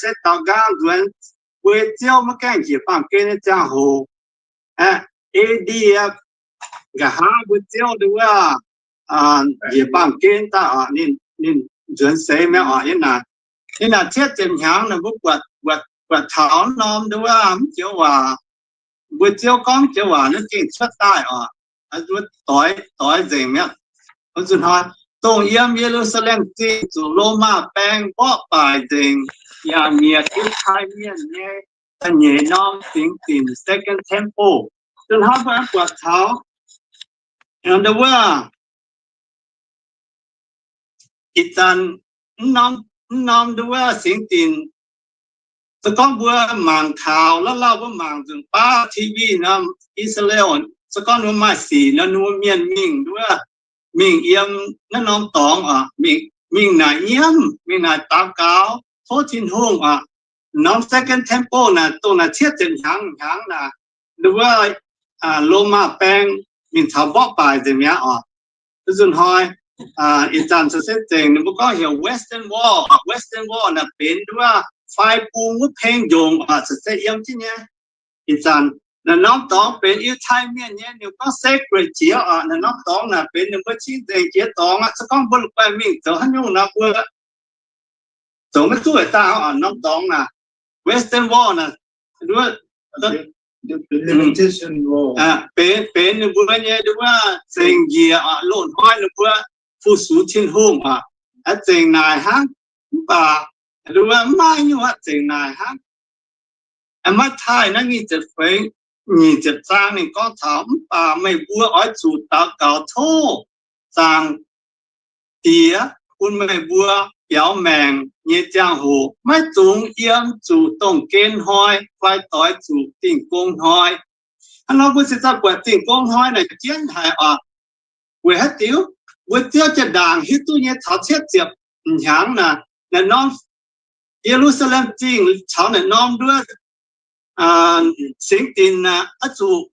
se daaux nqaang nzuonx mbuo nyei Ziouv maiv gaengh njiec baamh gen nyei ziangh hoc. A D nqa'haav mbuo Ziouv nduov, njiec baamh gen daaih oc, ninh nzuonx seix mi'aqv oc. Yiem naaic, yiem naaic cietv ziepc hnyangx naaic mbuo buatc taux norm nduov mv joux waac, mbuo Ziouv gorngv joux waac naaiv gengh cuotv daaih oc. Doix, doix nzengc mi'aqv. Zuqc hnoi, dongh yiem Ye^lu^saa^lem Zingh zuqc Lomaa baeng mborqv baaic nzengc, yaac mietc Yiutai Mienh nyei da'nyeic norm singx dinc, Second Temple. Zuqc hnoi mbuo buatc taux nduov, ih zanc mv norm nduov singx dinc, se gorngv mbuo mangc taux lauh lauh, mbuo mangc nzunc baav T V norm, I^saa^laa^en, se gorngv ninh mbuo maaih sic nor, ninh mbuo mienh mingh nduov, mingh yiem naaiv norm dorngx oc, mingh naaic nyiemv, mingh naaic daux gaux tov Tin-Hungh oc. Norm Second Temple naaic, dongh naaic cietv ziepc hnyangx hnyangx naaic, nduov, Lomaa baeng mingh taux mborqv baaic nzengc mi'aqv oc. Nzunc hnoi, ih zanc se zengc ninh mbuo gorngv heuc Western Wall, Western Wall naaic benx nduov fai bung wuov peng njongc oc, se yiem jienv nyei. Ih zanc naaiv norm dorngx benx Yiutai Mienh nyei, ninh gorngv sacred jiex oc. Naaiv norm dorngx naaic benx ninh mbuo cing-nzengc jiex dorngx aqv. Se gorngv mbuo la'guaih mingh zoux haaix nyungc nor, mbuo zoux maiv duqv daaih oc. Norm dorngx naaic, Western Wall naaic, benx, benx ninh mbuo nyei nduov zengc njiec oc, loz-hnoi ninh mbuo fu-sux Tin-Hungh oc. Zengc naaic hnangv, mv baac nduov maiv maaih nyungc aqv, zengc naaic hnangv. Matv^taai naaiv nyic ziepc feix, nyic ziepc zaang ninh gorngv taux, mv baac meih mbuo oix zuqc daux gaux tov Zaangc Diex bun meih mbuo biaux maengc nyei ziangh hoc maiv dungx yiem zuqc dongh gen hnoi fai doix zuqc Dingh Gong Hnoi. Hnangv nor mbuo se daaih buatc Dingh Gong Hnoi naaic jienv haic oc. Weic haaix diuc? Mbuo Ziouv jaa-ndaangc hiuv duqv nyei taux cietv ziepc hnyangx naaic, naaiv norm Ye^lu^saa^lem Zingh caux naaiv norm nduov singx dinc naaic oix zuqc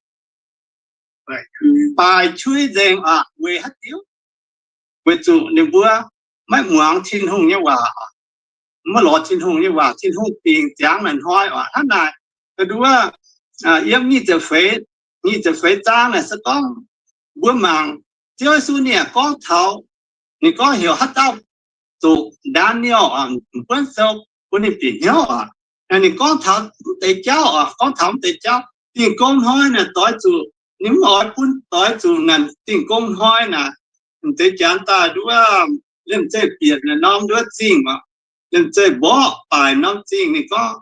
baaic qui nzengc oc. Weic haaix diuc? Weic zuqc ninh mbuo maiv muangx Tin-Hungh nyei waac, maiv lorz Tin-Hungh nyei waac. Tin-Hungh dingc ziangx naaic hnoi oc. Hnangv naaic, nduov, yiem nyic ziepc feix, nyic ziepc feix zaang naaic se gorngv mbuo mangc Ziouv Yesu ninh yaac gorngv taux, ninh gorngv heuc haaix dauh doqc Ndaa^ni^en buonv sou bun ninh bieqc hnyouv oc. Ninh gorngv taux mv deix jauv oc, gorngv taux mv deix jauv. Dingh gong hnoi naaic doix zuqc, ninh mv oix bun doix zuqc naaic dingh gong hnoi naaic, mv deix janx daaih nduov, liemh zeih bieqc naaic norm nduov zingh oc, liemh zeih mborqv baaic norm zingh. Ninh gorngv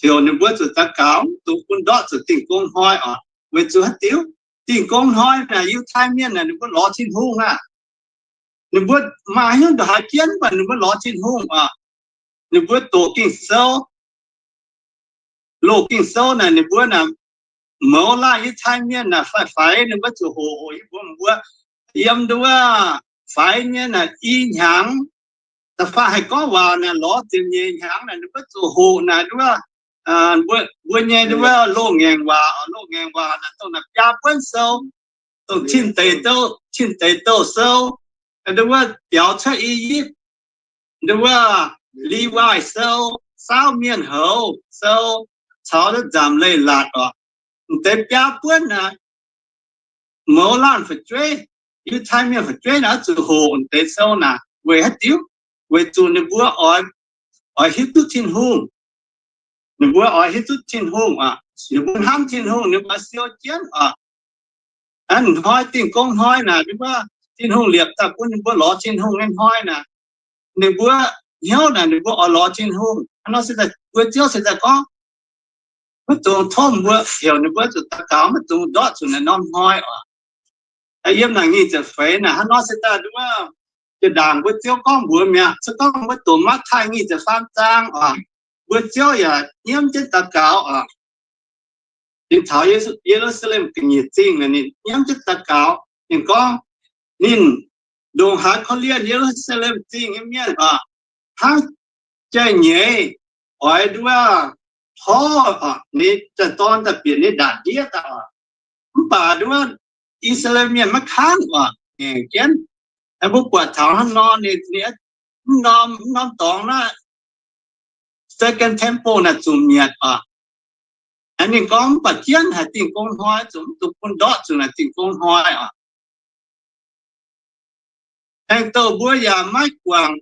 heuc ninh mbuo zuqc daux gaux, mv dungx bun ndortv zuqc dingh gong hnoi oc. Weic zuqc haaix diuc? Dingh gong hnoi naaic Yiutai Mienh naaic ninh mbuo lorz Tin-Hungh aqv. Ninh mbuo maaih hnyouv ndongc haaix jienv, mv baac ninh mbuo lorz Tin-Hungh oc. Ninh mbuo doqc Ging-Sou, loz Ging-Sou naaic ninh mbuo naaic mouz laanh Yiutai Mienh naaic faix-faix ninh mbuo zuqc hoqc, hoqc yie mbuo, mbuo yiem nduov faix nyei naaic i hnyangx, da'faanh haih gorngv waac naaic lorz ziepc nyeic hnyangx naaic ninh mbuo zuqc hoqc naaic nduov, mbuo nyei nduov loz-ngaengc waac, loz-ngaengc waac naaic dongh naaic biaa buonv sou, dongh Tin Deic Douh, Tin Deic Douh Sou, nduov biaux cuotv I^yipv, nduov Liwai Sou, Saauv Mienh Houz Sou, caux Nzamc Leiz-Latc oc. Mv deix biaa buonv naaic, mouz laanh fu'jueiv, Yiutai Mienh fu'jueiv naaic oix zuqc hoqc mv deix sou naaic. Weic haaix diuc? Weic zuqc ninh mbuo oix, oix hiuv duqv Tin-Hungh. Ninh mbuo oix hiuv duqv Tin-Hungh oc. Ninh mbuo hnamv Tin-Hungh, ninh mbuo siou jienv oc. Hnoi dingh gong hnoi naaic, ninh mbuo, Tin-Hungh liepc daaih bun ninh mbuo lorz Tin-Hungh nyei hnoi naaic, ninh mbuo hnyouv naaic ninh mbuo oix lorz Tin-Hungh. Hnangv nor se daaih mbuo Ziouv se daaih gorngv, maiv dungx tov mbuo, heuc ninh mbuo zuqc daux gaux, maiv dungx ndortv zuqc naaic norm hnoi oc. Yiem naaic nyic ziepc feix naaic hnangv nor se daaih nduov, jaa-ndaangc mbuo Ziouv gorngv mbuox mi'aqv. Se gorngv mbuo doqc Matv^taai nyic ziepc faam zaang oc, mbuo Ziouv yaac nyiemv jienv daux gaux oc. Ninh taux Ye^lu^saa^lem ga'nyiec zingh, ninh nyiemv jienv daux gaux. Ninh gorngv, ninh ndongc haaix korv-lienh Ye^lu^saa^lem Zingh nyei mienh oc, hnangv jai-nyeiz oix nduov tor oc, ninh jaa-dorn daaih bieqc ninh ndaatc ndiev daaih oc. Mv baac nduov I^saa^laa^en Mienh maiv kangv oc, ngaengc jienv. Mbuo buatc taux hnangv nor, ninh, ninh mv norm, mv norm dorngx naaiv Second Temple naaic zuqc mietc oc. Aengx ninh gorngv mv baac jienv haiz Dingh Gong Hnoi, zuqc mv duqv bun ndortv zuqc naaic Dingh Gong Hnoi oc. Hengx douh mbuo yaac maiv guangc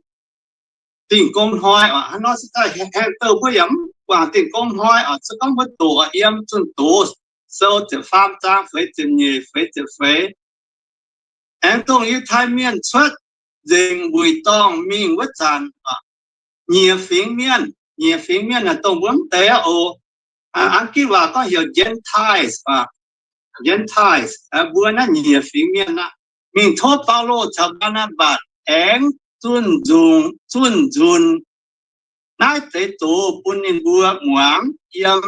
Dingh Gong Hnoi oc. Hnangv nor se daaih hengx douh mbuo yaac mv guangc Dingh Gong Hnoi oc. Se gorngv mbuo doqc yiem Zunh Doz sou ziepc faam zaang feix ziepc nyeic, feix ziepc feix, aengx dongh Yiutai Mienh cuotv nzengc wuic dorngh mingh wuov zanc, nyiex fingx mienh, nyiex fingx mienh naaic dongh mbuo mv deix oc. Aa, Gitv waac gorngv heuc Gentiles, Gentiles, mbuo naaiv nyiex fingx mienh aqv, mingh tov Baulo caux Mbaa^naa^mbatc aengx zunh nzunc, zunh nzunc naaiv deix doz bun ninh mbuo muangx yiem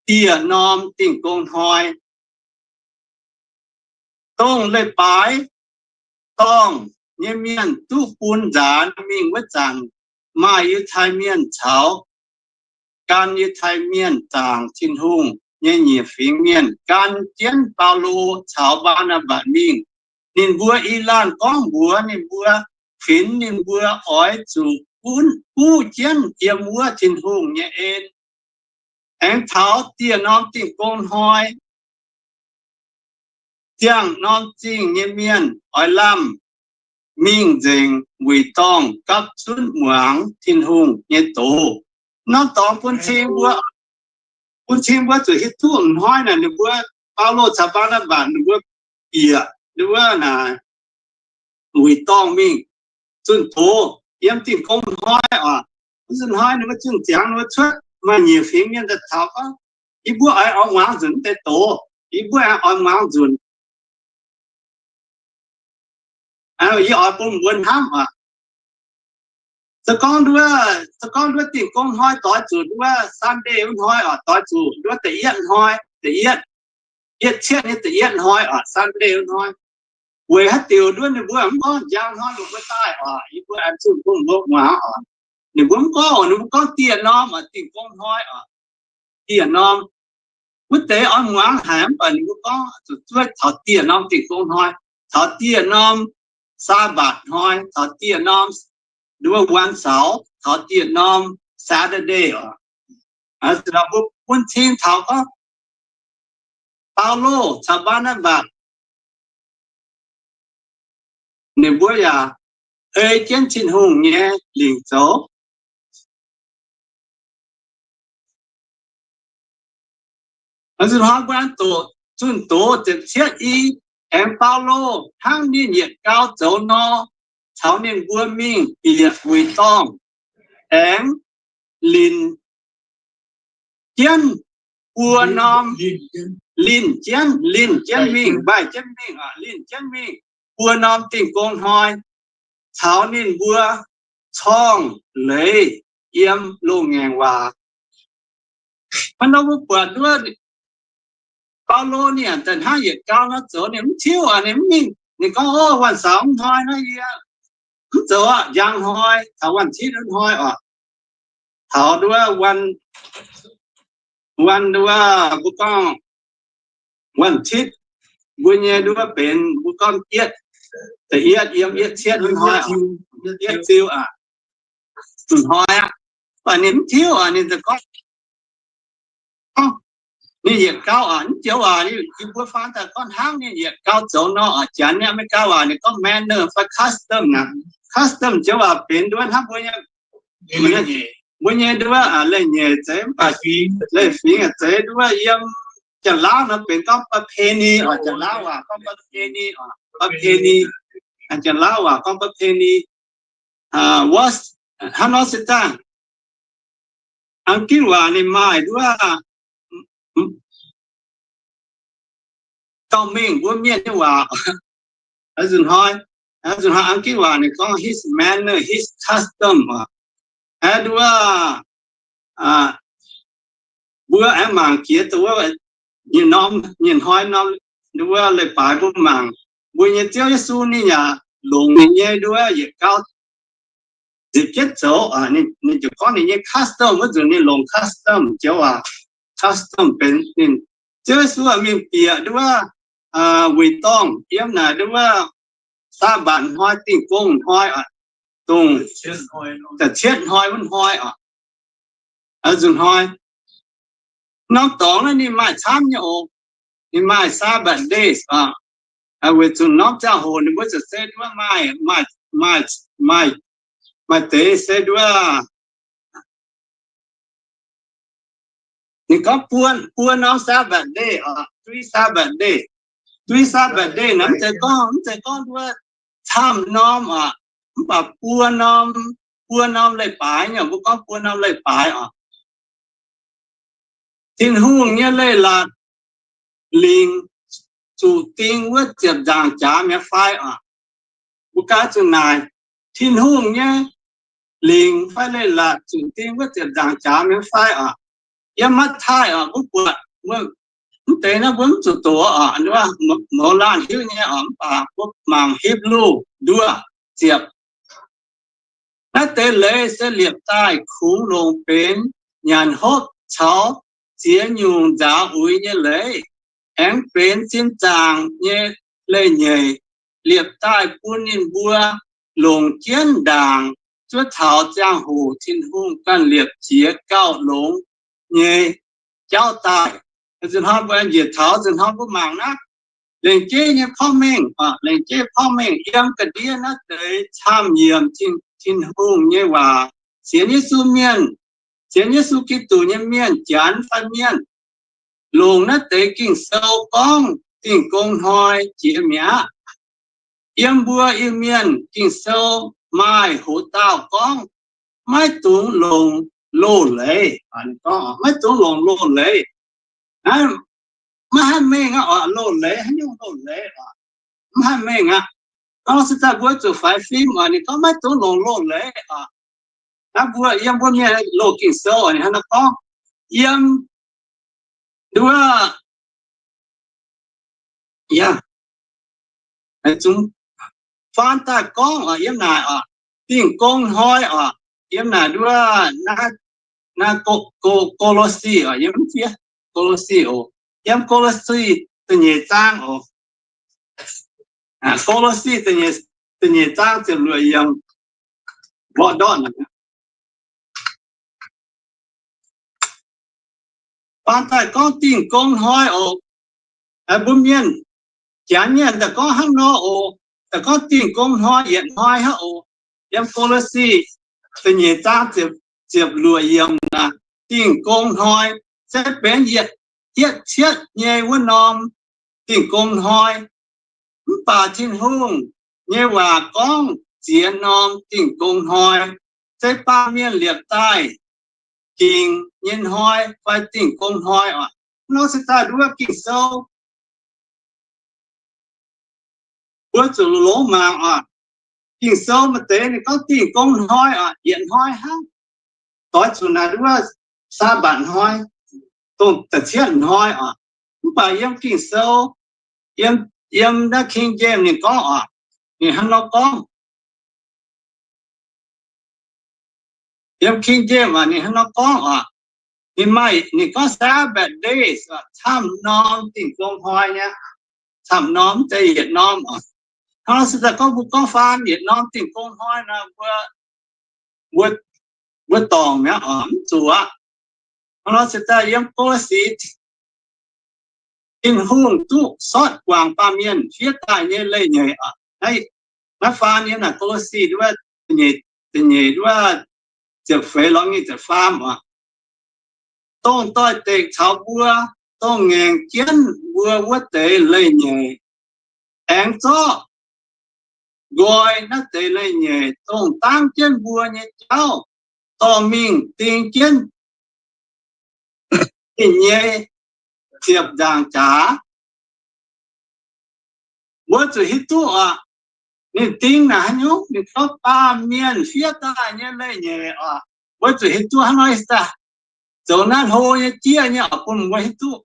dieh norm Dingh Gong Hnoi. Dongh leiz-baaix dorngh nyei mienh duqv bun nzaanx mingh wuov zanc, maaih Yiutai Mienh caux gan Yiutai Mienh zaangc Tin-Hungh nyei nyiex fingx mienh gan jienv Baulo caux Mbaa^naa^mbatc mingh. Ninh mbuo i laanh gorngv mbuox ninh mbuo, finx ninh mbuo oix zuqc gunv, guv jienv yiem wuov Tin-Hungh nyei en. Aengx taux dieh norm Dingh Gong Hnoi, ziangh norm zingh nyei mienh oix lamh mingh nzengc wuic dorngh gapv zunv muangx Tin-Hungh nyei doz. Norm dorngx bun cing mbuo, bun cing mbuo zuqc hiuv duqv hnoi naaic ninh mbuo, Baulo caux Mbaa^naa^mbatc ninh mbuo bieqc ninh wuov naaic wuic dorngh mingh zunh doz yiem Dingh Gong Hnoi oc. Wuov zunh hnoi ninh mbuo zunh ziangx ninh mbuo cuotv, maaih nyiex fingx mienh daaih taux gorngv, yie mbuo oix, oix muangx nzunc deix doz, yie mbuo oix muangx nzunc. Yie oix bun mbuo hnamv oc. Se gorngv nduov, se gorngv nduov Dingh Gong Hnoi doix zuqc nduov Sunday wuov hnoi oc, doix zuqc nduov da'yietv hnoi, da'yietv, yietv cietv nyei da'yietv hnoi oc, Sunday wuov hnoi. Weic haaix diuc nduov ninh mbuo mv gorngv njang hnoi longc mbuo daaih oc, yie mbuo aengx zunh bun mbuo muangx oc. Ninh mbuo mv gorngv oc, ninh mbuo gorngv dieh norm oc, Dingh Gong Hnoi oc. Dieh norm. Wuov deix oix muangx haic mv baac ninh mbuo gorngv zuqc zuov taux dieh norm Dingh Gong Hnoi, taux dieh norm Sabbath hnoi, taux dieh norm nduov วันเสาร์, taux dieh norm Saturday oc. Mbuo bun cing taux gorngv Baulo caux Mbaa^naa^mbatc ninh mbuo yaac ei jienv Tin-Hungh nyei lingc zoux. Zunh hnoi mbuo aengx doqc zunh doz ziepc cietv i, aengx Baulo hnangv ninh yietc gau zoux nor, caux ninh mbuo mingh bieqc wuic dorngh, aengx linc jienv buo norm, linc jienv, linc jienv mingh, mbaih jienv mingh, linc jienv mingh buo norm Dingh Gong Hnoi, caux ninh mbuo corngh leiz yiem loz-ngaengc waac. Hnangv nor mbuo buatc nduov Baulo ninh a'hneiv hnangv yietc gau nor zoux, ninh mv tiuv aqv, ninh mv mingh. Ninh gorngv, Ov, วันเสาร์ hnoi naaiv yie mv zoux aqv, njang hnoi taux วันอาทิตย์ hnoi oc. Taux nduov วัน nduov mbuo gorngv วันอาทิตย์, mbuo nyei nduov benx mbuo gorngv yietv, da'yietv yiem yietv cietv hnoi, yietv ziu aqv, zunh hnoi aqv. Mv baac ninh mv tiuv aqv, ninh gorngv, ninh yietc gau aqv, mv joux aqv, yie mbuo faan daaih gorngv hnangv ninh yietc gau zoux nor, Janx nyei America waac ninh gorngv manner fai custom aqv. Custom joux waac benx nduov hnangv mbuo nyei, mbuo nyei nduov leiz-nyeic zeiz, mv baac leiz-fingx zeiz nduov yiem Janx-Laauv nor benx gorngv ประเพณี oc, Janx-Laauv waac gorngv ประเพณี oc, ประเพณี, Janx-Laauv waac gorngv ประเพณี. Hnangv nor se daaih, Giv waac ninh maaih nduov gauh mengh mbuo mienh nyei waac. Nzunc hnoi, nzunc hnoi Giv waac ninh gorngv his manner, his custom. Nduov mbuo aengx mangc jiex dongh wuov nyei norm, nyei hnoi norm, nduov leiz-baaix mbuo mangc, mbuo nyei Ziouv Yesu ninh yaac longc ninh nyei nduov yietc gau ziepc jietv zoux, ninh ziouc gorngv ninh nyei custom wuov nzunc ninh longc custom joux waac, custom benx ninh, Ziouv Yesu mingh bieqc nduov wuic dorngh yiem naaic nduov Saabatc hnoi, Dingh Gong Hnoi, dongh da'cietv hnoi wuov hnoi oc. Nzunc hnoi norm dorngx naaiv ninh maaih camv nyei oc. Ninh maaih Sabbath days oc. Weic zuqc norm ziangh hoc ninh mbuo ziouc se nduov maaih, maaih, maaih, maaih deix se nduov ninh gorngv buo, buo norm Sabbath day oc, three Sabbath day. Three Sabbath day naaiv mv zeiz gorngv, mv zeiz gorngv nduov camv norm oc, mv baac buo norm, buo norm leiz-baaix nyei, mbuo gorngv buo norm leiz-baaix oc. Tin-Hungh nyei leiz-latc lingc zuqc ding wuov ziepc nzaangc jaax mi'aqv fai oc? Mbuo gaav zuqc naaic, Tin-Hungh nyei lingc fai leiz-latc zuqc ding wuov ziepc nzaangc jaax mi'aqv fai oc? Yiem Matv^taai oc, mbuo buatc mv deix naaiv mbuo mv zuqc doqc oc, mouz laanh hiuv nyei oc, mv baac mbuo mangc Hipv^lu nduov ziepc. Naaiv deix leiz se liepc daaih kungx longc benx nyanc hopv caux ziex nyungc nzaaux uix nyei leiz, aengx benx zinh zaangc nyei leiz-nyeic, liepc daaih bun ninh mbuo longc jienv ndaangc zuov taux ziangh hoc Tin-Hungh ganh liepc jiez gauh longx nyei jauv daaih. Nzunc hnoi mbuo njiec taux nzunc hnoi mbuo mangc naaiv lengc jeiv nyei porv mengh, lengc jeiv porv mengh yiem ga'ndiev naaiv deix camv yiemc Tin-Hungh nyei waac, sienx Yesu mienh, sienx Yesu Giduc nyei mienh, Janx fai mienh, longc naaiv deix Ging-Sou gorngv Dingh Gong Hnoi jiex mi'aqv. Yiem mbuo Iu-Mienh Ging-Sou maaih hoz dauh gorngv, maiv dungx longc loz-leiz. Maiv dungx longc loz-leiz. Maiv haih mengh aqv oc, loz-leiz, haaix nyungc loz-leiz oc, mv haih mengh aqv. Hnangv se daaih mbuo zuqc faix fim oc, ninh gorngv maiv dungx longc loz-leiz oc. Naaiv mbuo yiem mbuo mienh loz Ging-Sou oc, ninh hnangv naaiv gorngv, yiem nduov, yaac zungv faan daaih gorngv oc, yiem naaic oc, Dingh Gong Hnoi oc, yiem naaic nduov, naaiv Go-, Go-, Ko^lo^si oc, yiem, Ko^lo^si oc, yiem Ko^lo^si da'nyeic zaang oc. Ko^lo^si da'nyeic zaang ziepc luoqc yiemc, mborqv ndortv naaic. Faan daaih gorngv Dingh Gong Hnoi oc. Mbuo mienh, Janx mienh daaih gorngv hnangv nor oc. Daaih gorngv Dingh Gong Hnoi, yietc hnoi hnangv oc. Yiem Ko^lo^si da'nyeic zaang ziepc luoqc yiemc naaic, Dingh Gong Hnoi se benx yietc, yietc cietv nyei wuov norm Dingh Gong Hnoi. Mv baac Tin-Hungh nyei waac gorngv ziex norm Dingh Gong Hnoi, se baamh mienh liepc daaih gingc nyei hnoi fai Dingh Gong Hnoi oc. Nor se daaih nduov Ging-Sou mbuo zuqc longx mangc oc. Ging-Sou maaih deix ninh gorngv Dingh Gong Hnoi oc, yietc hnoi hnangv, doix zuqc naaic nduov Sabbath hnoi, dongh da'cietv hnoi oc. Mv baac yiem Ging-Sou, yiem, yiem naaiv King James ninh gorngv oc, ninh hnangv nor gorngv. Yiem King James oc, ninh hnangv nor gorngv oc. Ninh maaih, ninh gorngv Sabbath days oc, camv norm Dingh Gong Hnoi nyei, camv norm, mv zeiz yietc norm oc. Hnangv se daaih gorngv mbuo gorngv faan yietc norm Dingh Gong Hnoi nor, mbuo, mbuo, mbuo dorngc mi'aqv oc, mv zuqc aqv. Hnangv nor se daaih yiem Ko^lo^si, Tin-Hungh duqv sortv guangc baamh mienh fiev daaih nyei leiz-nyeic oc. Naaiv, naaiv faan yiem naaic Ko^lo^si nduov, da'nyeic nduov, ziepc feix lorz nyic ziepc faam oc. Dongh doix-dekc caux mbuo, dongh ngaengc jienv mbuo wuov deix leiz-nyeic, aengx zorqv nqoi naaiv deix leiz-nyeic, dongh dangv jienv mbuo nyei jauv, dorh mingh ding jienv ninh nyei ziepc nzaangc jaax. Mbuo zuqc hiuv duqv oc, ninh ding naaic haaix nyungc, ninh gorngv baamh mienh fiev daaih nyei leiz-nyeic oc. Mbuo zuqc hiuv duqv hnangv nor daaih, zoux naaiv hlo nyei jieqv nyei oc, bun mbuo hiuv duqv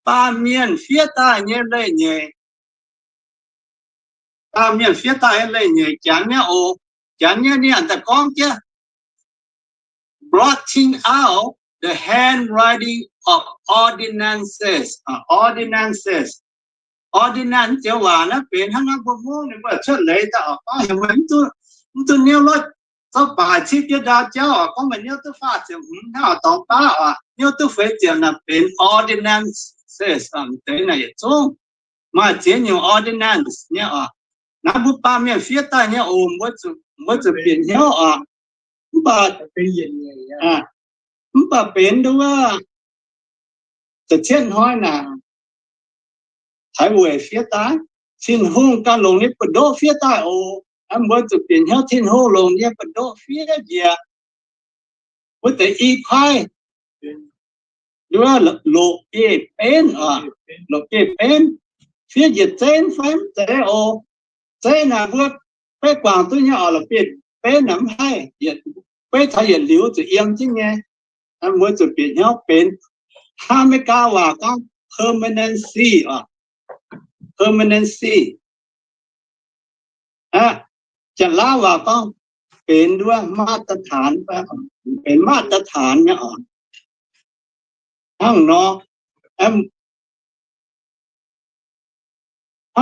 baamh mienh fiev daaih nyei leiz-nyeic. Baamh mienh fiev daaih nyei leiz-nyeic, Janx nyei oc. Janx nyei ninh daaih gorngv jienv blotting out the handwriting of ordinances. Ordinances, ordinance joux waac naaiv benx hnangv naaiv mbuo Mungv ninh mbuo cuotv leiz daaih oc, gorngv heuc meih mv duqv, mv duqv niouv lotv, zorqv baaic cipv jienv ndau jauv oc, gorngv meih hnyouv duqv faah ziepc hmz hnangv oc, dorngx baav oc, hnyouv duqv feix ziepc naaic benx ordinances oc, deix naaic yietc zungv maaih ziex nyungc ordinances nyei oc. Naaiv mbuo baamh mienh fiev daaih nyei oc, mbuo zuqc, mbuo zuqc bieqc hnyouv oc. Mv baac, mv baac benx nduov za'cietv hnoi naaic, haiz weic fiev daaih, Tin-Hungh ganh longc nyei buoz-ndoqv fiev daaih oc. Mbuo zuqc bieqc hnyouv Tin-Hungh longc nyei buoz-ndoqv fiev njiec wuov deix i kuaaiv, nduov loqc bieiv benv oc, loqc bieiv benv, fiev njiec zeiv fai mv zeiz oc. Zeiv naaic mbuo beiv guangc duqv nyei oc, loqc bieiv benv naaic mv haih, beiv taux yietc liuz zuqc yiem jienv nyei. Mbuo zuqc bieqc hnyouv benx, hnangv Meigaa waac gorngv permanency oc, permanency. Aqv, Janx-Laauv waac gorngv benx nduov มาตรฐาน, benx มาตรฐาน nyei oc. Hnangv nor, hnangv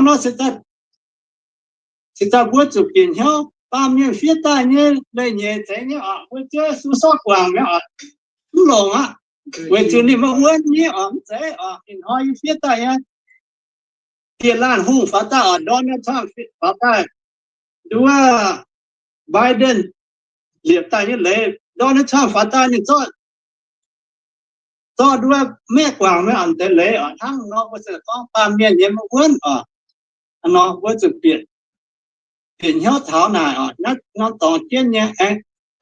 nor se daaih, se daaih mbuo zuqc bieqc hnyouv baamh mienh fiev daaih nyei leiz-nyeic zeiz nyei oc, mbuo Ziouv Yesu sortv guangc mi'aqv oc, mv longc aqv, weic zuqc ninh maiv wuonv nyei oc, mv zeiz oc, ih hnoi yie fiev daaih nyei. Dieh laanh hungh faaux daaih oc, Donald Trump faaux daaih, nduov Biden liepc daaih nyei leiz, Donald Trump faaux daaih ninh zorqv, zorqv nduov maeqv guangc maiv a'hneiv deix leiz oc. Hnangv nor mbuo se gorngv baamh mienh nyei maiv wuonv oc. Hnangv nor mbuo zuqc bieqc, bieqc hnyouv taux naaic oc, naaiv norm dorngx jienv nyei,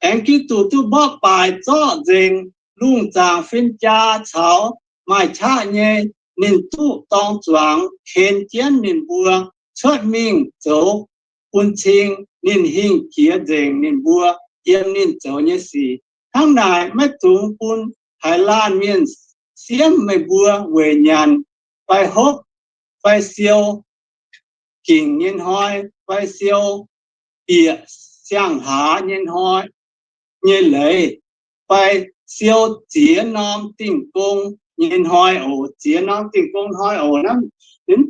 aengx Giduc duqv mborqv baaic zorqv nzengc lungh zaangc fin-jaa caux maaih qaqv nyei. Ninh duqv dorng zuangx ken jienv ninh mbuo cuotv mingh zoux bun cing. Ninh hingh jiex nzengc ninh mbuo yiem ninh zoux nyei sic. Hnangv naaic maiv dungx bun haaix laanh mienh siemv meih mbuo weic nyanc fai hopv fai siou gingc nyei hnoi fai siou bieqc siang-hlaax nyei hnoi nyei leiz fai siou ziex norm dingh gong nyei hnoi oc. Ziex norm dingh gong hnoi oc. Naaiv,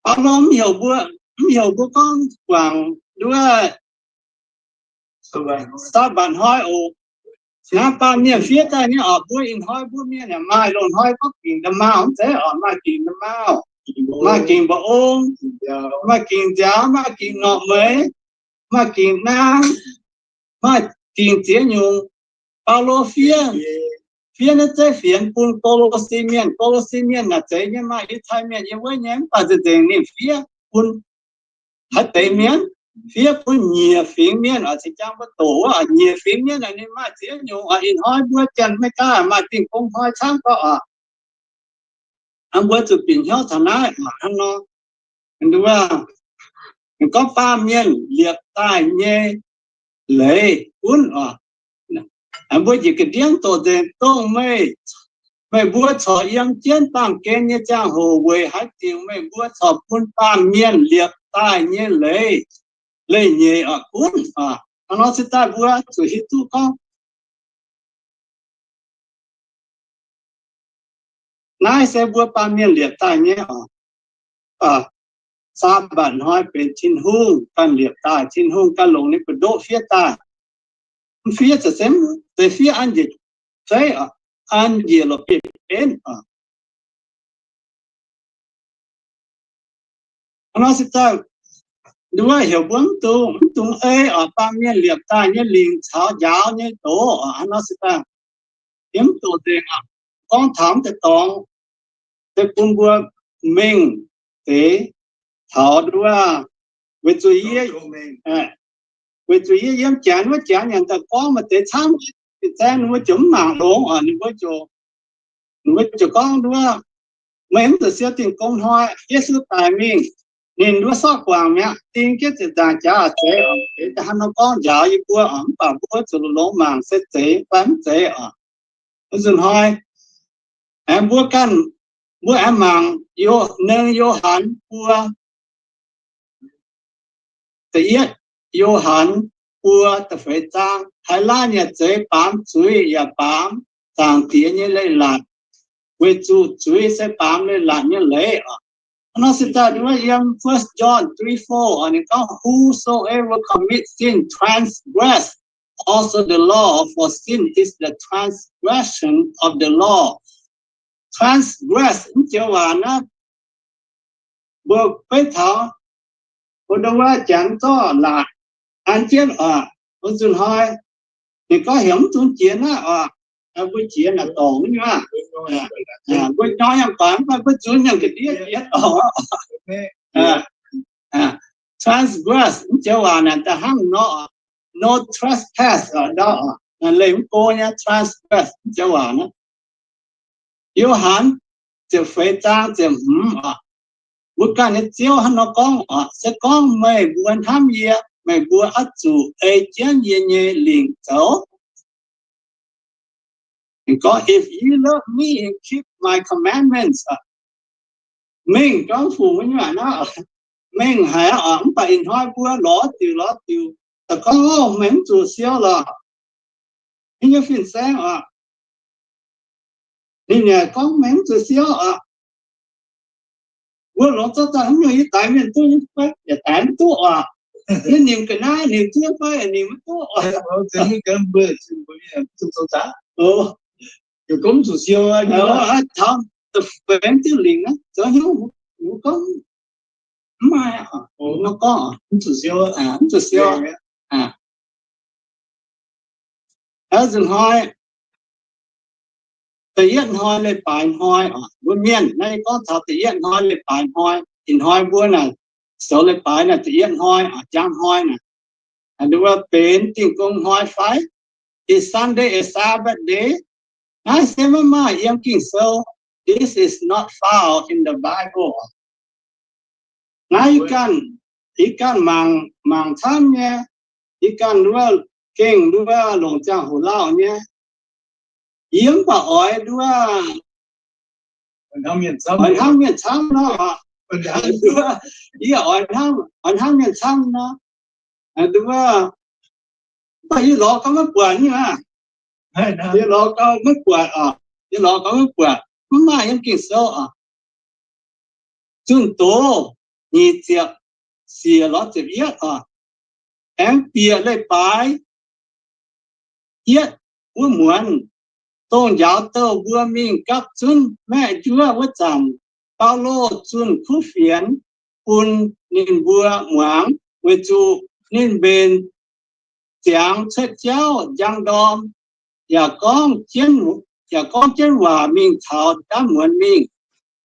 Baulo mv heuc mbuo, mv heuc mbuo gorngv guangc nduov Saabatc hnoi oc. Naaiv baamh mienh fiev daaih nyei oc, mbuo ih hnoi mbuo mienh yaac maaih loz-hnoi gorngv gingc nda'maauh mv zeiz oc, maaih gingc nda'maauh, maaih gingc mba'ong, maaih gingc nziaaux, maaih gingc norqc meix, maaih gingc naang, maaih gingc ziex nyungc. Baulo fiev, fiev naaiv zeiv fienx bun Ko^lo^si Mienh. Ko^lo^si Mienh naaic zeiz nyei maaih Yiutai Mienh yiem wuov nyei, mv baac nzengc nzengc ninh fiev bun haaix deix mienh? Fiev bun nyiec fingx mienh oc. Zinh jangx mbuo doqc wuov nyiec fingx mienh ninh maaih ziex nyungc oc. Ih hnoi mbuo Janx-Meigaa maaih dingh gong hnoi camv gorqv oc. Mbuo zuqc bieqc hnyouv taux naaiv oc. Hnangv nor, nduov, gorngv baamh mienh liepc daaih nyei leiz gunv oc. Mbuo njiec ga'ndiev doqc nzengc, dongh meih, meih mbuo corc yiem jienv baamh gen nyei ziangh hoc weic haaix diuc meih mbuo corc bun baamh mienh liepc daaih nyei leiz, leiz-nyeic oc gunv oc. Hnangv nor se daaih mbuo zuqc hiuv duqv gorngv naaiv se mbuo baamh mienh liepc daaih nyei oc. Saabatc hnoi benx Tin-Hungh ganh liepc daaih, Tin-Hungh ganh longc ninh buoz-ndoqv fiev daaih. Mv fiev za'gengh, deix fiev an njiec zeiv, an njiec la'bieiv-benv oc. Hnangv nor se daaih, nduov heuc mbuo mv dungx, mv dungx ei oc, baamh mienh liepc daaih nyei lingc caux njaaux nyei doz oc. Hnangv nor se daaih, yiem doqc nzengc oc, gorngv taux deix dorngx, se bun mbuo mengh deix taux nduov, weic zuqc yie, weic zuqc yie yiem Janx wuov Janx nyanc daaih gorngv maaih deix camv, ih zanc ninh mbuo ziouc mv mangc longx oc. Ninh mbuo ziouc, ninh mbuo ziouc gorngv nduov, meih mv zuqc siou dingh gong hnoi, Yesu daic mingh, ninh nduov sortv guangc mi'aqv, ding jienv ziepc nzaangc jaax zeiz oc. Hnangv nor gorngv njaaux yie mbuo oc, mv baac mbuo zuqc longx mangc se zeiz fai mv zeiz oc. Wuov nzunc hnoi, aengx mbuo ganh, mbuo aengx mangc Yo-, Nengh Yo^han Buo, da'yietv Yo^han Buo da'feix zaang. Haaix laanh yaac zeiz baamz zuiz yaac baamz Zaangc Diex nyei leiz-latc, weic zuqc zuiz se baamz leiz-latc nyei leiz oc. Hnangv nor se daaih yiem First John three four oc, ninh gorngv, Whosoever commit sin transgress also the law, for sin is the transgression of the law. Transgress mv joux waac naaiv, mbuo beiv taux, mbuo ndau wuov janx zorqv laatc an jienv oc, mbuo zunh hnoi, ninh gorngv heuc mv dungx jiex naaiv oc, mbuo jiex naaic dorngc nyei aqv. Mbuo hnoi yangh guaax mv baac mbuo zunx yangh ga'ndiev jiex dorngc. Transgress mv joux waac naaic da'hnangv nor, no trespass oc, ndau oc, leih mv go nyei transgress mv joux waac naaiv. Yo^han ziepc feix zaang ziepc hmz oc, mbuo ganh nyei Ziouv hnangv nor gorngv oc, se gorngv meih mbuo hnamv yie, meih mbuo oix zuqc ei jienv yie nyei lingc zoux. Ninh gorngv, if ye love me, keep my commandments. Mengh gorngv fungc nyei aqv, mengh haic oc, mv baac ih hnoi mbuo lorz diuc lorz diuc, daaih gorngv, Ov, meih mv zuqc siou lorqc. Ninh nyei fin-saeng oc, ninh yaac gorngv, Meih mv zuqc siou oc. Mbuo longc zorqv daaih haaix nyungc yie daix mienh duqv nyei fai? Yaac daix mv duqv oc. Yie nimc ga'naaiv nimc duqv fai? Yaac nimc mv duqv oc. Taux da'feix diuh lingc naaiv zoux hnyouv, mbuo gorngv mv maaih, nor gorngv mv zuqc siou, mv zuqc siou. Aa, nzunc hnoi, da'yietv hnoi leiz-baaix hnoi oc, mbuo mienh naaiv gorngv taux da'yietv hnoi leiz-baaix hnoi. Ih hnoi mbuo naaic, zoux leiz-baaix naaic da'yietv hnoi oc, jangv hnoi naaic, nduov benx Dingh Gong Hnoi fai? Is Sunday a Sabbath day? Naaiv se maiv maaih yiem Ging-Sou. This is not found in the Bible. Naaiv yie ganh, yie ganh mangc, mangc camv nyei, yie ganh nduov gengh nduov longc ziangh hoc lauh nyei. Yie mv baac oix nduov, oix hnamv mienh camv nor, yie oix hnamv, oix hnamv mienh camv nor, nduov, mv baac yie lorz gau maiv buatc nyei aqv. Yie lorz gau maiv buatc oc. Yie lorz gau maiv buatc, mv maaih yiem Ging-Sou oc. Zunh Doz nyic ziepc siec lorz ziepc yietv oc. Aengx bieqc leiz-baaix yietv wuov muonz, dongh njaaux douh mbuo mingh gapv zunv maeqv njuov wuov zanc, Baulo zunh kuv fienx bun ninh mbuo muangx, weic zuqc ninh mbenc ziangx cuotv jauv njang ndorm, yaac gorngv jienv, yaac gorngv jienv waac mingh taux ndaamv muonz mingh.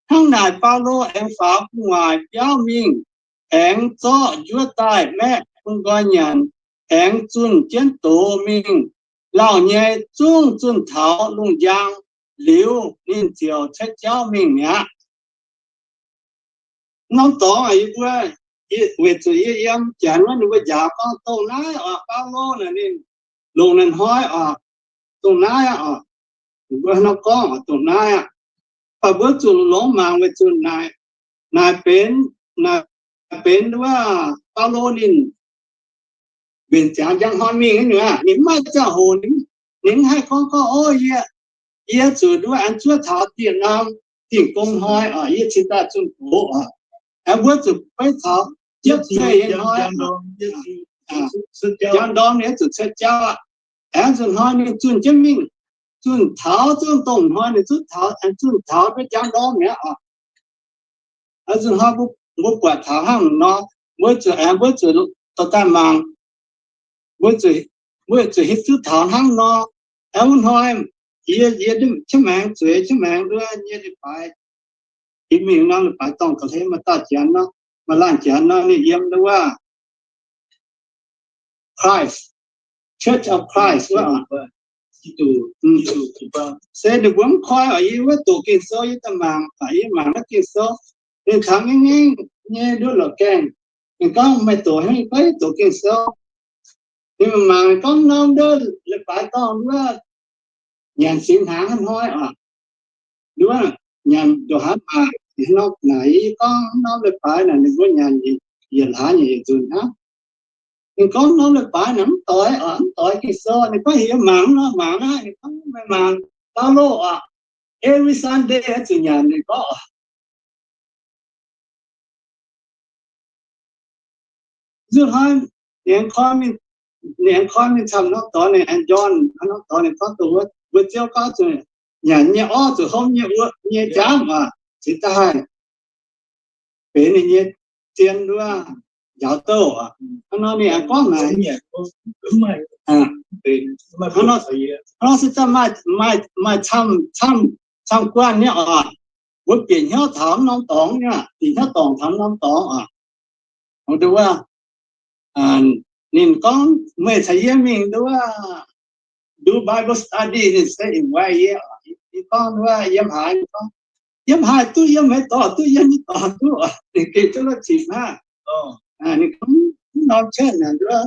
Hnangv naaic, Baulo aengx faaux gu'nguaaic biauv mingh, aengx zorqv njuov daaih maeqv bun nqoi nyanc, aengx zunh jienv doz mingh. Lauh nyei zungv zunh taux lungh njang liuz, ninh ziouc cuotv jauv mingh mi'aqv. Norm dorngx yie mbuo, weic zuqc yie yiem janx wuov ninh mbuo njaaux gorngv dongh naaiv oc, Baulo naaic ninh longc naaiv hnoi oc, dongh naaiv aqv oc. Ninh mbuo hnangv nor gorngv oc, dongh naaiv aqv. Mv baac mbuo zuqc longx mangc weic zuqc naaic, naaic benx, naaic benx wuov Baulo ninh mbenc ziangx njang hnoi mingh nyei, ninh mv maaih ziangh hoc, ninh mv haih gorngv gorngv, Ov, yie, yie zuqc nduov aengx zuov taux dieh norm Dingh Gong Hnoi oc, yie cingx daaih zunh doz oc. Aengx mbuo zuqc beiv taux jiepv zeih nyei hnoi, njang ndorm ninh zuqc cuotv jauv aqv. Aengx nzunc hnoi ninh zunh jienv mingh, zunh taux zungv dongh hnoi ninh zuqv taux, aengx zunh taux beiv njang ndorm mi'aqv oc. Nzunc hnoi mbuo buatc taux hnangv nor, mbuo zuqc aengx, mbuo zuqc dorh daaih mangc, mbuo zuqc, mbuo zuqc hiuv duqv taux hnangv nor. Aengx wuov hnoi yie, yie qiemx maengx zueiz, qiemx maengx nduov nyei leiz-baaix, yie mingh norm leiz-baaix dorngh ga'hlen maaih dauh janx nor, maaih laanh janx nor, ninh yiem nduov Christ, Church of Christ wuov. Se ninh mbuo mv koi oc, yie wuov doqc Ging-Sou yie daaih mangc, yie mangc naaiv Ging-Sou, ninh taux ngaengv ngaengv nyei nduov lorqc gaengh. Ninh gorngv, Meih doqc haaix nyungc? Yie gorngv, Yie doqc Ging-Sou. Ninh mangc, mangc ninh gorngv, Norm nduov leiz-baaix dorngh nduov nyanc singx hnaangx hnoi oc. Nduov nyanc ndongc haaix maac, hnangv nor naaic, yie gorngv, Norm leiz-baaix naaic ninh mbuo nyanc yietc hlaax nyanc yietc nzunc hnangv. Ninh gorngv, Norm leiz-baaix naaic mv doix oc, mv doix Ging-Sou. Ninh gorngv, Yie mangc nor, mangc naaiv. Ninh gorngv, Meih mangc Baulo oc, every Sunday oix zuqc nyanc. Ninh gorngv, nzunc hnoi ninh koi mingh, ninh aengx koi mingh camv norm dorngx, ninh aengx njonh norm dorngx, ninh gorngv dongh wuov, mbuo Ziouv gorngv zuqc nyanc nyei orv zuqc hopv nyei wuov nyei jauv aac, cingx daaih haih benx ninh nyei zien wuov njaaux douh aac. Hnangv nor ninh aengx gorngv naaic, hnangv nor se daaih maaih camv, camv guanh nyei oc. Mbuo bieqc hnyouv taux norm dorngx nyei, bieqc hnyouv dorngc taux norm dorngx oc. Wuov, ninh gorngv meih caux yie mingh nduov, do Bible study, ninh se invite yie. Yie gorngv nduov yiem haaix, ninh gorngv yiem haaix duqv, yiem haaix dorngx duqv, yiem nyei dorngx duqv. Ninh gengh duqv la'zipc hnangv. Ninh gorngv mv norm cuotv naaic nduov,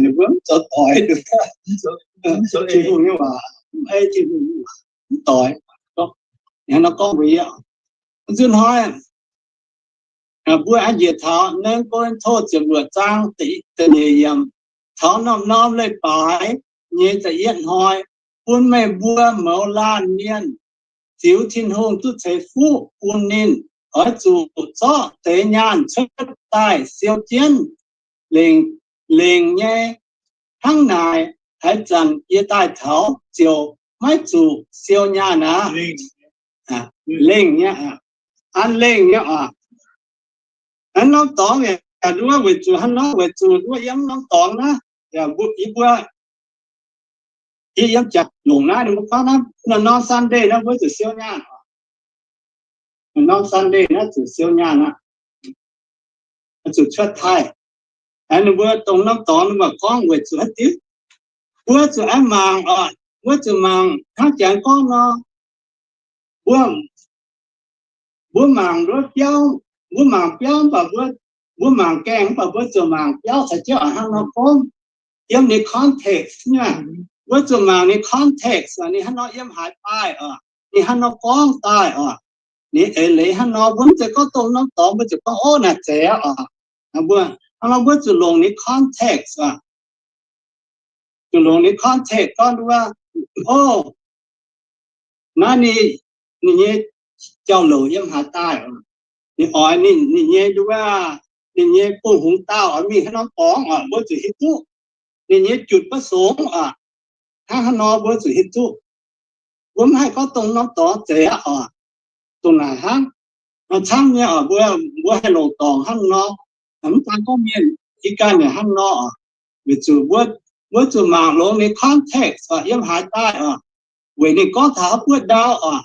ninh mbuo mv zoux doic nduov, Tin-Hungh nyei waac, mv ei Tin-Hungh nyei waac, mv doic. Ninh hnangv nor gorngv mbuox yie. Nzunc hnoi mbuo aengx njiec taux Naaiv Ko^lin^to ziepc luoqc zaang da'nyeic yiemc, taux norm-norm leiz-baaix nyei da'yietv hnoi, bun meih mbuo mouz laanh mienh ziux Tin-Hungh duqv ceix fuqv bun ninh, oix zuqc zorqv deix nyaanh cuotv daaih siou jienv lengc, lengc nyei. Hnangv naaic, haaix zanc yie daaih taux ziouc maiv zuqc siou nyaanh aqv. Lengh nyei, an lengh nyei oc. Hnangv norm dorngx yaac nduov weic zuqc hnangv nor, weic zuqc nduov yiem norm dorngx naaiv, yie mbuo, yie yiem jaax longc naaiv, ninh mbuo gorngv naaiv norm-norm Sunday naaiv mbuo zuqc siou nyaanh oc. Norm-norm Sunday naaiv zuqc siou nyaanh aqv, zuqc cuotv taaih. Ninh mbuo dongh norm dorngx ninh mbuo gorngv weic zuqc haaix diuc, mbuo zuqc aengx mangc oc, mbuo zuqc mangc hnangv jangx gorngv nor, mbuo, mbuo mangc nduov biauv, mbuo mangc biauv mv baac mbuo, mbuo mangc gaengh mv baac mbuo zuqc mangc biauv caux jienv oix hnangv nor gorngv, yiem ninh context nyei. Mbuo zuqc mangc ninh context oc, ninh hnangv nor yiem haaix daaih oc, ninh hnangv nor gorngv daaih oc, ninh eix leiz hnangv nor. Mbuo mv zeiz gorngv dongh norm dorngx mbuo zuqc gorngv, ov, naaic zeiz aqv oc. Mbuo hnangv nor mbuo zuqc longc ninh context oc. Zuqc longc ninh context gorngv nduov, ov, naaiv ninh, ninh nyei jauv-louc yiem haaix daaih oc. Ninh oix ninh, ninh nyei nduov, ninh nyei bungx hungx daauh oix mingh hnangv nor gorngv oc, mbuo zuqc hiuv duqv. Ninh nyei จุดประสงค์ oc, hnangv haaix nor mbuo zuqc hiuv duqv. Mbuo mv haih gorngv dongh norm dorngx zeiz aqv oc. Dongh naaic hnangv, camv nyei oc, mbuo, mbuo haih longc dorngc hnangv nor. Mv daan gorngv mienh, ih ganh yaac hnangv nor oc. Weic zuqc mbuo, mbuo zuqc mangc longx ninh context oc, yiem haaix daaih oc. Weic ninh gorngv taux haaix buoqv ndau oc.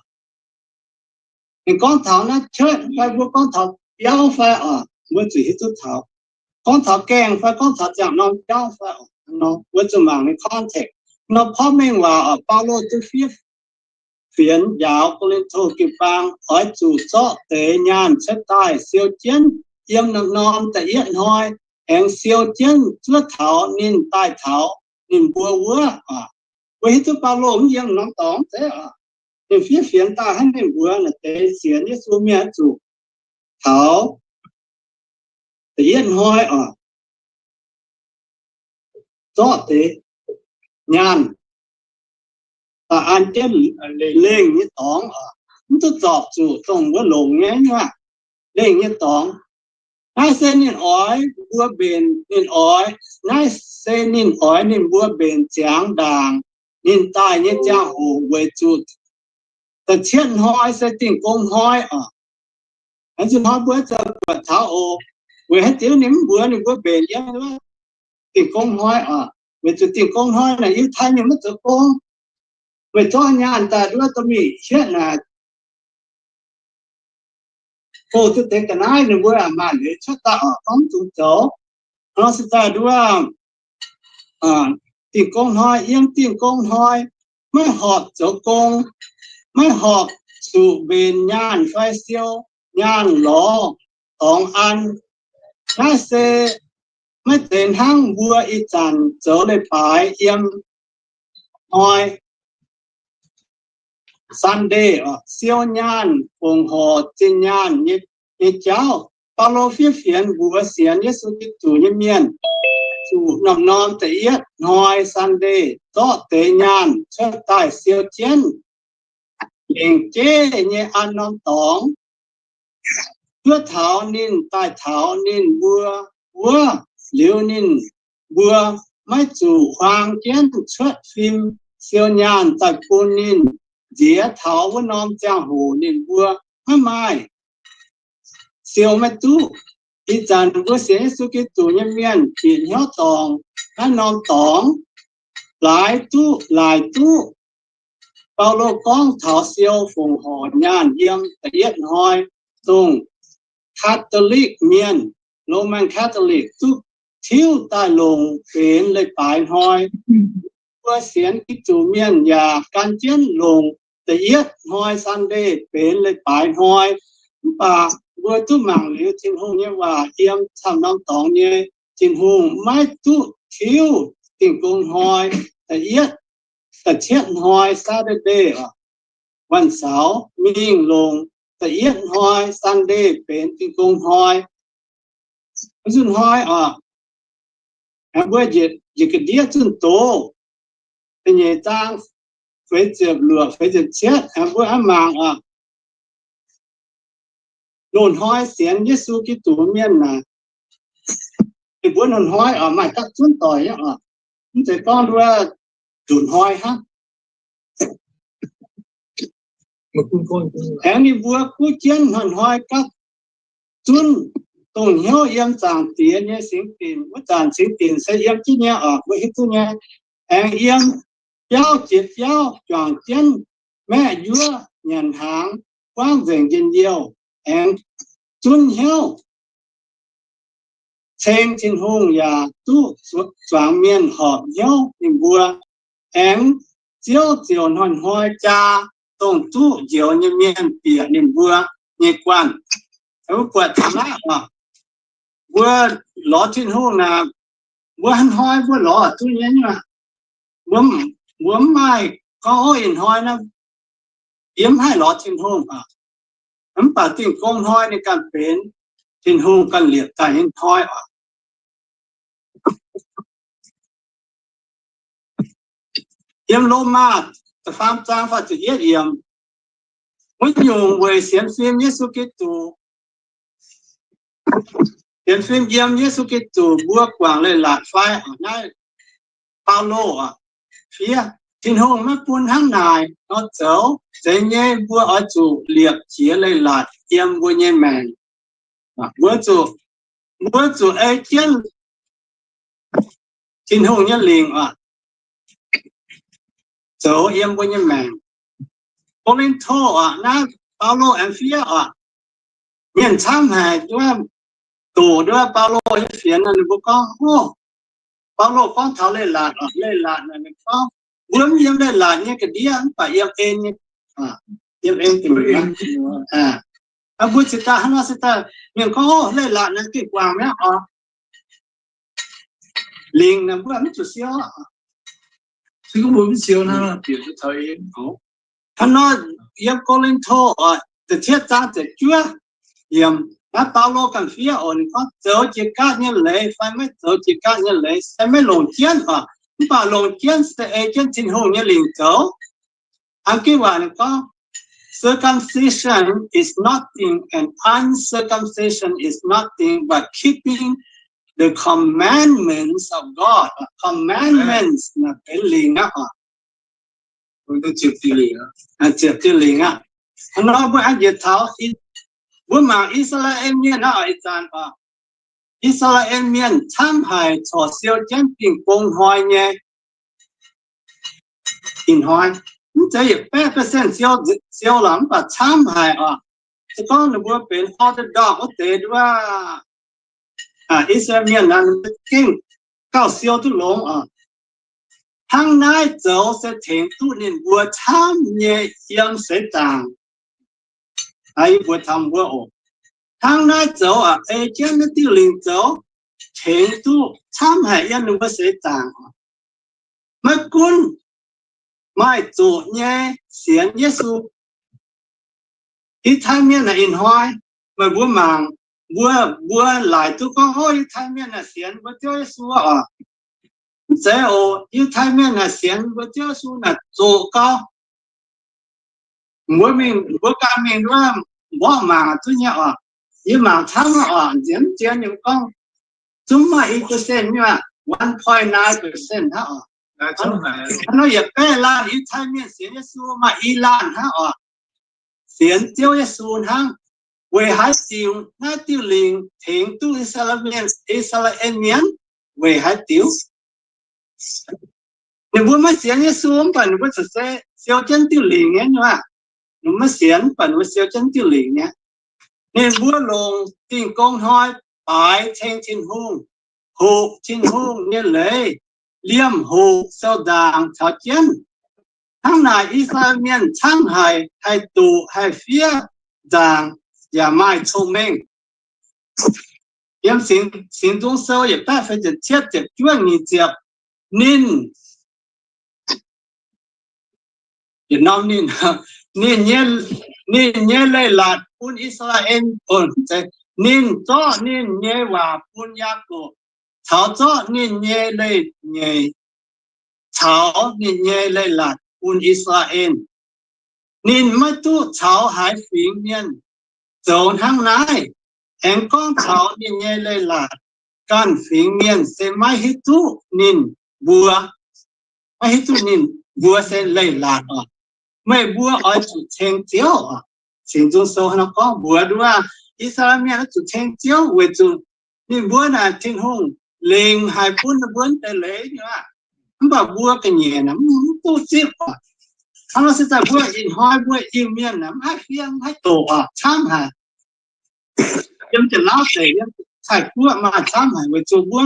Ninh gorngv taux naaiv cuotv fai mbuo gorngv taux biauv fai oc, mbuo zuqc hiuv duqv taux. Gorngv taux gaengh fai gorngv taux ziangh norm biauv fai oc, mbuo zuqc mangc ninh context. Nor porv mengh waac oc, Baulo duqv fiev fienx njaaux Ko^lin^to jiu-baang oix zuqc zorqv deix nyaanh cuotv daaih siou jienv yiem norm-norm da'yietv hnoi, aengx siou jienv zuov taux ninh daaih taux ninh mbuo wuov oc. Mbuo hiuv duqv Baulo mv yiem norm dorngx zeiz oc. Ninh fiev fienx daaih hnangv ninh mbuox naaic deix sienx Yesu mienh zuqc taux da'yietv hnoi oc, zorqv deix nyaanh, an jienv lengh nyei dorngx oc. Mv duqv zorpc zuqc dongh wuov longc nyei nyuoqc, lengh nyei dorngx. Naaiv se ninh oix mbuo mbenc, ninh oix, naaiv se ninh oix ninh mbuo mbenc ziangx ndaangc ninh daaih nyei ziangh hoc weic zuqc da'cietv hnoi se Dingh Gong Hnoi oc. Hnangv nzunc hnoi mbuo zoux buatc taux oc. Weic haaix diuc ninh mv mbuox ninh mbuo mbenc yiem wuov Dingh Gong Hnoi oc? Weic zuqc Dingh Gong Hnoi naaic Yiutai mienh maiv zoux gong. Weic zorqv nyaanh daaih nduov dorh mingh hietv naaic, hoh duqv deix ga'naaiv ninh mbuo maaih leiz cuotv daaih oc, gorngv mv dungx zoux. Nor se daaih nduov Dingh Gong Hnoi, yiem Dingh Gong Hnoi maiv horpc zoux gong, maiv horpc zuqc mbenc nyaanh fai siou nyaanh lorz dorngx an. Naaiv se maiv zeiz hnangv mbuo ih zanc zoux leiz-baaix yiem hnoi Sunday oc, siou nyaanh, fongc horc zinh nyaanh nyei jauv. Baulo fiev fienx mbuox sienx Yesu Giduc nyei mienh, zuqc norm-norm da'yietv hnoi Sunday zorqv deix nyaanh cuotv daaih siou jienv lengc jeiv nyei an norm dorngx, zuov taux ninh daaih taux ninh mbuo wuov. Liuz ninh mbuo maiv zuqc huaang jienv cuotv fim siou nyaanh daaih bun ninh nziex taux wuov norm ziangh hoc ninh mbuo maiv maaih siou maiv duqv. Ih zanc mbuo sienx Yesu Giduc nyei mienh bieqc hnyouv dorngc naaiv norm dorngx, laaix duqv, laaix duqv Baulo gorngv taux siou fongc horc nyaanh yiem da'yietv hnoi, dongh Catholic mienh, Roman Catholic duqv tiuv daaih longc benx leiz-baaix hnoi. Mbuo sienx Giduc mienh yaac gan jienv longc da'yietv hnoi Sunday benx leiz-baaix hnoi. Mv baac mbuo duqv mangc liuz Tin-Hungh nyei waac yiem camv norm dorngx nyei, Tin-Hungh maiv duqv tiuv Dingh Gong Hnoi da'yietv, da'cietv hnoi Saturday, วันเสาร์, mingh longc da'yietv hnoi Sunday benx Dingh Gong Hnoi. Nzunc hnoi oc, mbuo njiec ga'ndiev zunh doz, da'nyeic zaang feix ziepc luoqc, feix ziepc cietv, mbuo mangc oc. Loz-hnoi sienx Yesu Giduc mienh naaic, ninh mbuo loz-hnoi oc maaih gapv zunv doic nyei oc. Mv zeiz gorngv nduov nzunc hnoi hnangv. Aengx ninh mbuo kuv jienv hnoi-hnoi gapv zunv dongh hnyouv yiem Zaangc Diex nyei singx dinc. Wuov zanc singx dinc se yiem jienv nyei oc, mbuo hiuv duqv nyei. Aengx yiem biauv jiex biauv juangc jienv maeqv njuov nyanc hnaangx, buangv nzengc njien-youh, aengx zunv hnyouv ceng Tin-Hungh yaac duqv zuangx mienh horpc hnyouv ninh mbuo. Aengx Ziouv ziouc hnoi-hnoi jaa dongh duqv njoux nyei mienh bieqc ninh mbuo nyei guanh. Mbuo buatc taux naaiv oc, mbuo lorz Tin-Hungh naaic, mbuo hnoi-hnoi mbuo lorz duqv nyei. Mbuo mv maaih gorngv, ov, ih hnoi naaiv yie mv haih lorz Tin-Hungh oc. Mv baac Dingh Gong Hnoi ninh ganh benx Tin-Hungh ganh liepc daaih nyei hnoi oc. Yiem Lomaa da'faam zaang faah ziepc yietv yiemc, wuov nyungc weic sienx fim Yesu Giduc, sienx fim yiem Yesu Giduc mbuo guangc leiz-latc fai? Naaiv Baulo oc, fiev, Tin-Hungh maiv bun hnangv naaic nor zoux. Zeiz nyei, mbuo oix zuqc liepc jiex leiz-latc yiem mbuo nyei maengc. Mbuo zuqc, mbuo zuqc ei jienv Tin-Hungh nyei lingc oc, zoux yiem mbuo nyei maengc. Ko^lin^to oc, naaiv Baulo aengx fiev oc, mienh camv haic nduov, doqc nduov Baulo nyei fienx nor, ninh mbuo gorngv, ov, Baulo gorngv taux leiz-latc oc, leiz-latc naaic ninh gorngv, mbuo mv yiem leiz-latc nyei ga'ndiev, mv baac yiem en nyei, yiem en ga'ndiev. Mbuo cingx daaih hnangv nor se daaih mienh gorngv, ov, leiz-latc naaic gengh guangc mi'aqv oc. Lingc naaic mbuo mv zuqc siou. Hnangv nor, yiem Ko^lin^to oc, da'cietv zaang ziepc juov yiemc, naaiv Baulo ganh fiev oc, ninh gorngv, zoux jiex gaatv nyei leiz fai maiv zoux jiex gaatv nyei leiz se maiv longc jienv oc. Mv baac longc jienv se ei jienv Tin-Hungh nyei lingc zoux. An jienv waac ninh gorngv, circumcision is nothing and uncircumcision is nothing but keeping the commandments of God. Commandments naaic benx lingc aqv. Ziepc diuh lingc aqv. Hnangv nor mbuo an njiec taux, mbuo mangc I^saa^laa^en Mienh hnangv oc, ih zanc oc, I^saa^laa^en Mienh camv haic corc siou jienv Dingh Gong Hnoi nyei ih hnoi. Mv zeiz yietc baeqv percent siou, siou lorqc, mv baac camv haic oc. Se gorngv ninh mbuo benx Orthodox wuov deix nduov, I^saa^laa^en Mienh naaic, ninh mbuo gengh gauh siou duqv longx oc. Hnangv naaiv zoux se tengx duqv ninh mbuo camv nyei yiem seix zaangc. Yie mbuox taux mbuo oc, hnangv naaiv zoux, ei jienv naaiv diuh lingc zoux, tengx duqv camv haic yiem ninh mbuo seix zaangc. Maiv gunv maaih zuqc nyei sienx Yesu Yiutai Mienh naaic ih hnoi, meih mbuo mangc, mbuo, mbuo laaic duqv gorngv, ov, Yiutai Mienh naaic sienx mbuo Ziouv Yesu oc. Mv zeiz oc. Yiutai Mienh naaic sienx mbuo Ziouv Yesu naaic zoqc gau. Mbuo mingh, mbuo ganh mingh wuov mborqv mangc duqv nyei oc. Yie mangc camv oc, nziex mv zien ninh gorngv, zungv maaih i percent nyei aqv. one point nine percent hnangv oc. Hnangv nor yietc baeqv laanh I^tai^mienh sienx Yesu maaih i laanh hnangv oc, sienx Ziouv Yesu hnangv. Weic haaix diuc naaiv diuh lingc tengx duqv I^saa^laa^en, I^saa^laa^en Mienh? Weic haaix diuc? Ninh mbuo maiv sienx Yesu mv baac ninh mbuo corc se siou jienv diuh lingc nyei nyuav. Ninh mbuo maiv sienx mv baac ninh mbuo siou jienv diuh lingc nyei. Ninh mbuo longc Dingh Gong Hnoi baaix ceng Tin-Hungh, hoqc Tin-Hungh nyei leiz, liemh hoqc sou nzaangc caux jienv. Hnangv naaic I^saa^laa^en Mienh camv haic, haih doqc, haih fiev nzaangc, yaac maaih cong-mengh. Yiem Singx Nzung Sou yietc baeqv feix ziepc cietv, ziepc juov, nyic ziepc, ninh, ninh, ninh nyei leiz-latc bun I^saa^laa^en, ninh zorqv ninh nyei waac bun Yaagorpc, caux zorqv ninh nyei leiz-nyeic caux ninh nyei leiz-latc bun I^saa^laa^en. Ninh maiv duqv caux haaix fingx mienh zoux hnangv naaiv. Aengx gorngv caux ninh nyei leiz-latc ganh fingx mienh se maiv hiuv duqv ninh mbuo, maiv hiuv duqv ninh mbuo se leiz-latc oc. Meih mbuo oix zuqc ceng Ziouv oc. Singx Nzung Sou hnangv nor gorngv mbuox nduov, I^saa^laa^en Mienh oix zuqc ceng Ziouv weic zuqc ninh mbuo naaic Tin-Hungh lingc haic bun ninh mbuo deix leiz nyei aqv. Mv baac mbuo ga'nyiec naaic mv duqv zipv oc. Hnangv nor se daaih mbuo ih hnoi mbuo Iu-Mienh naaic mv haih fiev mv haih doqc oc, camv haic. Yiem Janx-Lauv deic, yiem Taiv-Guoqv maaih camv haic weic zuqc mbuo,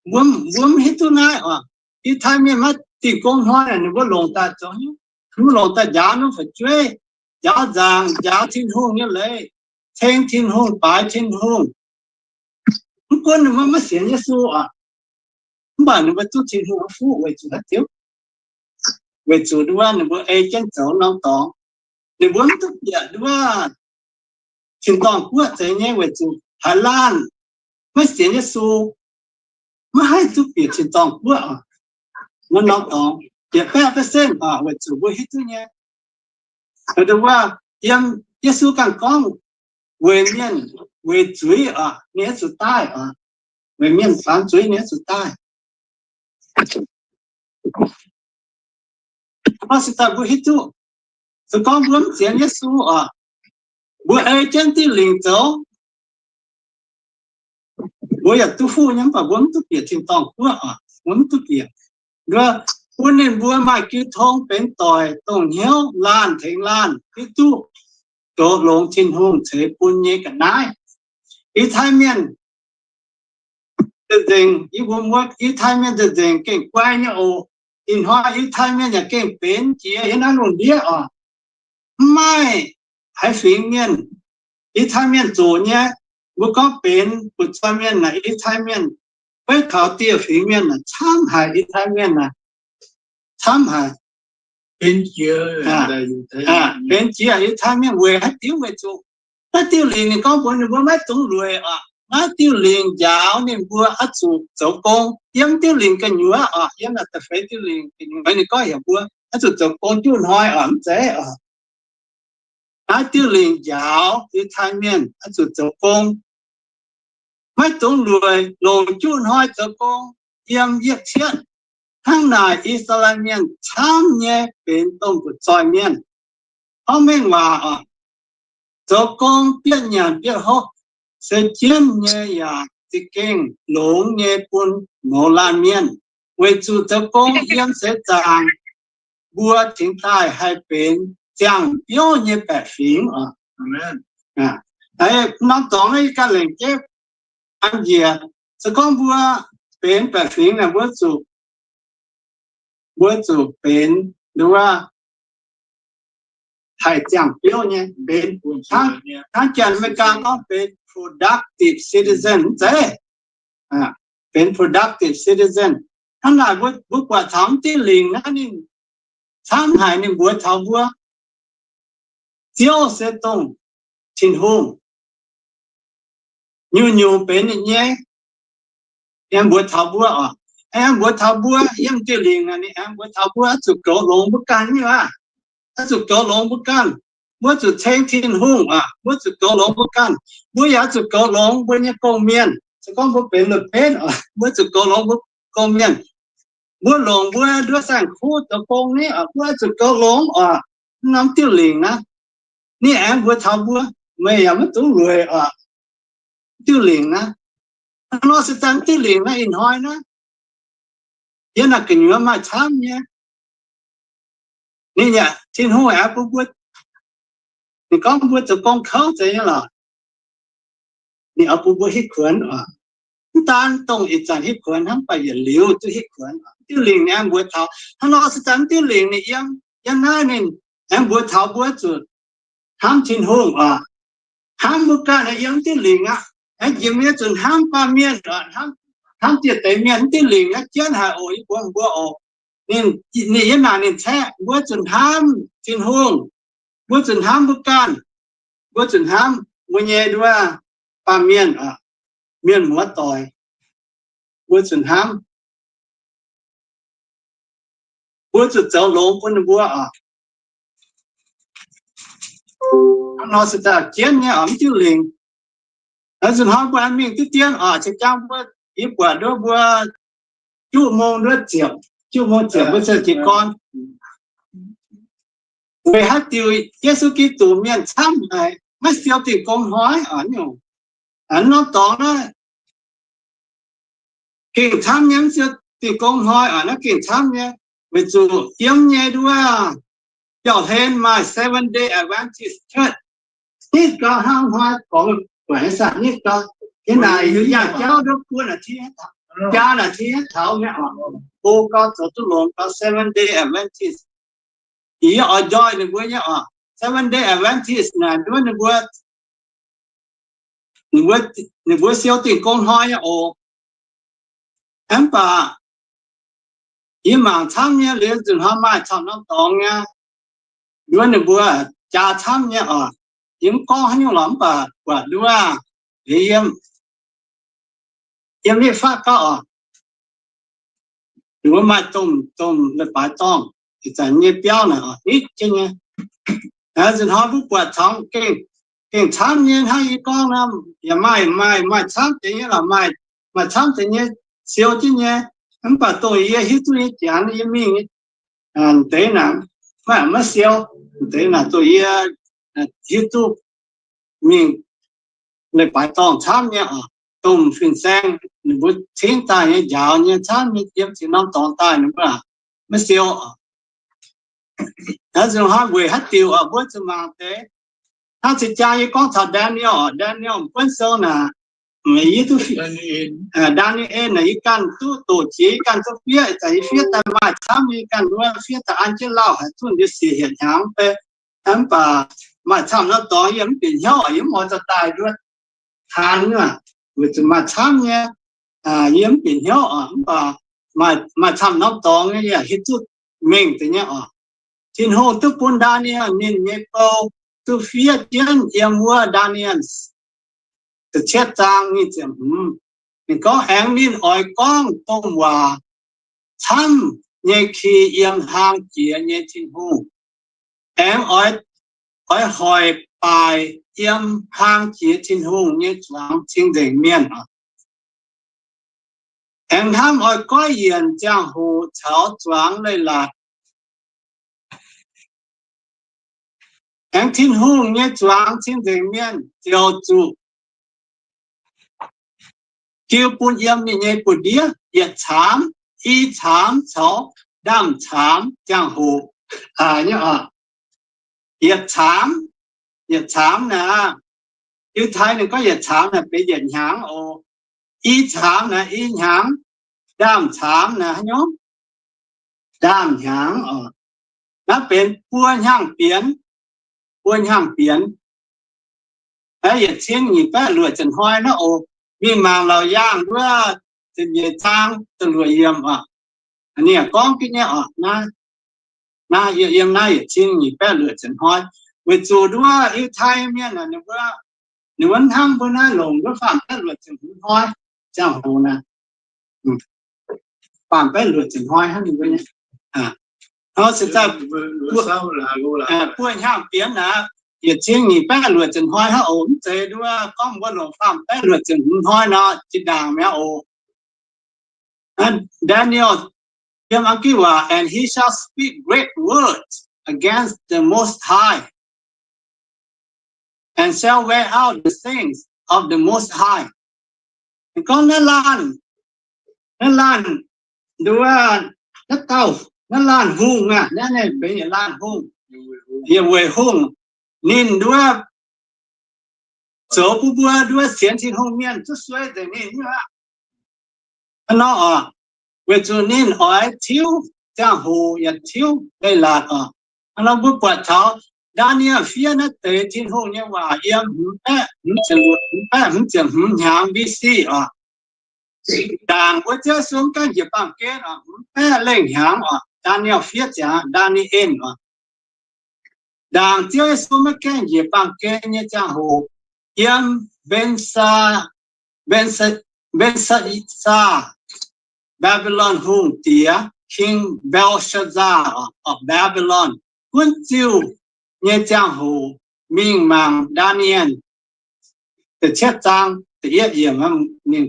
mbuo mv hiuv duqv naaiv oc. I^tai Mienh maiv Dingh Gong Hnoi ninh mbuo longc daaih zoux, ninh mbuo longc daaih njaaux norm fu'jueiv, njaaux nzaangc, njaaux Tin-Hungh nyei leiz, ceng Tin-Hungh, baaix Tin-Hungh. Mv gunv ninh mbuo maiv sienx Yesu oc, mv baac ninh mbuo duqv Tin-Hungh fuqv weic zuqc haaix diuc? Weic zuqc nduov ninh mbuo ei jienv zoux norm dorngx. Ninh mbuo mv duqv bieqc nduov tin-dorngh guoqv zeiz nyei weic zuqc haaix laanh maiv sienx Yesu maiv haih duqv bieqc tin-dorngh guoqv oc. Wuov norm dorngx bieqc baeqv percent oc, weic zuqc mbuo hiuv duqv nyei. Nduov yiem Yesu ganh gorngv, weic mienh weic zuiz oc, ninh oix zuqc daaih oc. Weic mienh baamz zuiz ninh oix zuqc daaih. Hnangv nor se daaih mbuo hiuv duqv, se gorngv mbuo mv sienx Yesu oc, mbuo ei jienv diuh lingc zoux, mbuo yaac duqv fuqv nyei, mv baac mbuo mv duqv bieqc tin-dorngh guoqv oc. Mbuo mv duqv bieqc. Nduov, bun ninh mbuo maaih jiu tong benx doic, dongh hnyouv laanh tengx laanh hiuv duqv goux longx Tin-Hungh ceix bun nyei ga'naaiv. I^tai Mienh nzengc, yie mbuo muoz I^tai Mienh nzengc gengh guai nyei oc. Ih hnoi I^tai Mienh yaac gengh benx jiex yiem naaiv lungh ndiev oc. Mv maaih haaix fingx mienh, I^tai Mienh zoqc nyei, mbuo gorngv benx butv-zoih mienh naaic, I^tai Mienh beiv taux dieh fingx mienh naaic camv haic. I^tai Mienh naaic camv haic. Benx jiex I^tai Mienh weic haaix diuc? Weic zuqc naaiv diuh lingc ninh gorngv mbuox ninh mbuo maiv dungx lueic oc. Naaiv diuh lingc njaaux ninh mbuo oix zuqc zoux gong. Yiem diuh lingc gu'nyuoz oc, yiem naaiv da'feix diuh lingc gu'nyuoz ninh gorngv heuc mbuo oix zuqc zoux gong juqv hnoi oc, mv zeiz oc. Naaiv diuh lingc njaaux I^tai Mienh oix zuqc zoux gong, maiv dungx lueic, longc juqv hnoi zoux gong, yiem yietv cietv. Hnangv naaic I^saa^laa^en Mienh camv nyei benx dongh butv-zoih mienh. Gorngv mengh waac oc, zoux gong bietv nyanc bietv hopv se jienv nyei yaac za'gengh longx nyei bun mouz laanh mienh, weic zuqc zoux gong yiem seix zaangc mbuo cingx daaih haih benx ziangh biouv nyei baeqc fingx oc. Norm dorngx naaiv yie ganh lengc jeiv an njiec, se gorngv mbuo benx baeqc fingx naaic, mbuo zuqc, mbuo zuqc benx nduov haih ziangh biouv nyei, benx hnangv Janx-Meigaa gorngv benx productive citizen mv zeiz? Benx productive citizen. Hnangv naaic mbuo buatc taux mv diuh lingc naaiv ninh camv haic, ninh mbuox taux mbuo, Ziouv se dongh Tin-Hungh. Nyungc-nyungc benx ninh nyei. Aengx mbuox taux mbuo oc, aengx mbuox taux mbuo yiem diuh lingc naaic, ninh aengx mbuox taux mbuo oix zuqc goux longx mbuo ganh nyei aqv. Oix zuqc goux longx mbuo ganh. Mbuo zuqc ceng Tin-Hungh oc, mbuo zuqc goux longx mbuo ganh. Mbuo yaac zuqc goux longx mbuo nyei gong-mienh. Se gorngv mbuo benx luonh benv oc, mbuo zuqc goux longx mbuo gong mienh. Mbuo longc mbuo nduov saeng-kuv zoux gong ni, mbuo zuqc goux longx oc. Norm diuh lingc naaiv, ninh aengx mbuox taux mbuo, meih yaac maiv dungx lueic oc. Diuh lingc naaiv, hnangv nor se daaih diuh lingc naaiv ih hnoi naaiv, yiem naaiv gu'nyuoz maaih camv nyei. Ninh yaac, Tin-Hungh aengx bun mbuo, ninh gorngv mbuo zoux gong kouv zeiz nyei lorqc. Ninh oix bun mbuo hitv kuonx oc. Mv daan dongh ih zanc hitv kuonx hnangv, mv baac yietc liuz duqv hitv kuonx. Diuh lingc ninh aengx mbuox taux, hnangv nor se daaih diuh lingc ninh yiem, yiem naaiv ninh aengx mbuox taux mbuo zuqc hnamv Tin-Hungh oc. Hnamv mbuo ganh yiem diuh lingc aqv. Aengx jiex mienh zuqc hnamv baamh mienh, hnamv dieh deix mienh, diuh lingc naaiv jienv haic oc, yie mbuox mbuo oc. Ninh yiem naaic ninh caeqv mbuo zuqc hnamv Tin-Hungh, mbuo zuqc hnamv mbuo ganh, mbuo zuqc hnamv mbuo nyei nduov baamh mienh, mienh muoz doic, mbuo zuqc hnamv, mbuo zuqc zoux longx bun ninh mbuo oc. Hnangv nor se daaih jienv nyei oc, mv diuh lingc. Nzuqc hnoi mbuo aengx mingh diqv dien oc, cingx jang mbuo, yie buatc nduov mbuo juqv mong nduov ziepc, juqv mong ziepc mbuo se jiez gorn. Weic haaix diuc Yesu Giduc mienh camv haic, maiv siou dingh gong hnoi oc. Norm dorngx naaiv gengh camv nyei, mv siou dingh gong hnoi oc, naaiv gengh camv nyei. Weic zuqc yiem nyei nduov biauv-hlen maaih Seventh Day Adventist Church. Nitv gau hnangv hnoi gorngv buatc nyei saah, nitv gau. Ih naaic yaac jauv nduov buo naaic ti, jaa naaic ti taux nyei oc. Go gau zoux duqv longx gau Seventh Day Adventist. Yie oix njoih ninh mbuo nyei oc. Seventh Day Adventist naaic nduov ninh mbuo, ninh mbuo siou dingh gong hnoi nyei oc. Mv baac yie mangc camv nyei liuz nzuqc hnoi maaih camv norm dorngx nyei, nduov ninh mbuo jaa camv nyei oc. Yie mv gorngv haaix nyungc lorqc, mv baac buatc nduov liuz yiem, yiem nitv fatv gau oc. Ninh mbuo maaih domh, domh leiz-baaix dorngh, ih zanc nyei biauv naaic oc, nitv jienv nyei. Nzuqc hnoi mbuo buatc taux gengh camv nyei hnangv yie gorngv nor, yaac maaih, maaih, maaih camv deix nyei lorqc, maaih, maaih camv deix nyei siou jienv nyei. Mv baac dongh yie hiuv duqv nyei janx yie mingh deix naaic, maiv, maiv siou. Deix naaic dongh yie hiuv duqv mingh leiz-baaix dorngh camv nyei oc. Domh fin-saeng ninh mbuo cingv daaih nyei, njaaux nyei camv nyei, yiem ziex norm dorngx daaih ninh mbuo maiv siou. Nzuqc hnoi weic haaix diuc oc, mbuo zuqc mangc deix. Hnangv cing jaa yie gorngv taux Daniel oc, Daniel buonv sou naaic, yie duqv, Daniel naaic yie ganh duqv doqc jiex, yie ganh duqv fiev, ih zanc yie fiev daaih maaih camv, yie ganh wuov fiev daaih an jienv lauh haic, zunv yie siec hietc hnyangx bei. Mv baac maaih camv norm dorngx yie mv bieqc hnyouv, yie mv oix zorqv daaih nduov taan nyei, weic zuqc maaih camv nyei, yie mv bieqc hnyouv oc. Mv baac maaih camv norm dorngx nyei yie hiuv duqv mengh deix nyei oc. Tin-Hungh duqv bun Ndaa^ni^en ninh nyei bou duqv fiev jienv yiem wuov Ndaa^ni^en da'cietv zaang nyic ziepc hmz. Ninh gorngv aengx ninh oix gorngv domh waac camv nyei ki yiem hlang jiex nyei Tin-Hungh. Aengx oix, oix hoic baaic yiem hlang jiex Tin-Hungh nyei zuangx cing-nzengc mienh. Aengx hnamv oix goiv yienc ziangh hoc caux zuangx leiz-latc. Aengx Tin-Hungh nyei zuangx cing-nzengc mienh ziouc zuqc jiu bun yiem ninh nyei buoz-ndiev yietc caamx, i caamx caux ndaamv-caamx ziangh hoc. Yietc caamx, yietc caamx naaic, Yiutai ninh gorngv yietc caamx naaic benx yietc hnyangx oc. I caamx naaic i hnyangx, ndaamv-caamx naaic haaix nyungc? Ndaamv-hnyangx oc. Naaiv benx buo hnyangx bienx, buo hnyangx bienx. Yietc cin nyic baeqv luoqc ziepc hnoi naaiv oc. Mingh mangc Laauc Yaangh wuov ziepc nyeic zaang da'luoqc yiemc oc. Ninh gorngv jienv nyei oc, naaiv, naaiv yiem naaiv yietc cin nyic baeqv luoqc ziepc hnoi. Weic zuqc nduov Yiutai mienh ninh mbuo, ninh mbuo hnamv mbuo naaiv longc wuov faam baeqv luoqc ziepc hmz hnoi ziangh hoc naaic. Faam baeqv luoqc ziepc hnoi hnangv ninh mbuo nyei. Hnangv se daaih buo hnyangx bienx naaic, yietc cin nyic baeqv luoqc ziepc hnoi hnangv oc. Mv zeiz nduov gorngv mbuo longc faam baeqv luoqc ziepc hmz hnoi nor zinh ndaangc mi'aqv oc. Daniel yiem Anv Giv waac, and he shall speak great words against the Most High, and shall wear out the saints of the Most High. Gorngv naaiv laanh, naaiv laanh, nduov, naaiv dauh, naaiv laanh hungh aqv, naaiv benx yietc laanh hungh, yietc weic hungh. Ninh nduov zoux bun mbuo nduov sienx Tin-Hungh mienh duqv suei nzengc ninh aqv. Hnangv nor oc, weic zuqc ninh oix tiuv ziangh hoc yaac tiuv leiz-latc oc. Hnangv nor mbuo buatc taux Ndaa^nie fiev naaiv deix Tin-Hungh nyei waac yiem hmz baeqv hmz ziepc, hmz baeqv hmz ziepc hmz hnyangx B C oc. Ndaangc wuov Ziouv Yesu mv gaengh njiec baamh gen oc, hmz baeqv lengh hnyangx oc, Ndaa^nie fiev ziangx Ndaa^ni^en oc. Ndaangc Ziouv Yesu maiv gaengh njiec baamh gen nyei ziangh hoc, yiem Mben^saa, Mben^saa, Mbaa^mbi^lon Hungh diex, King Belshazzar of Babylon, gunv ziuh nyei ziangh hoc, mingh mangc Ndaa^ni^en da'cietv zaang da'yietv yiemc, ninh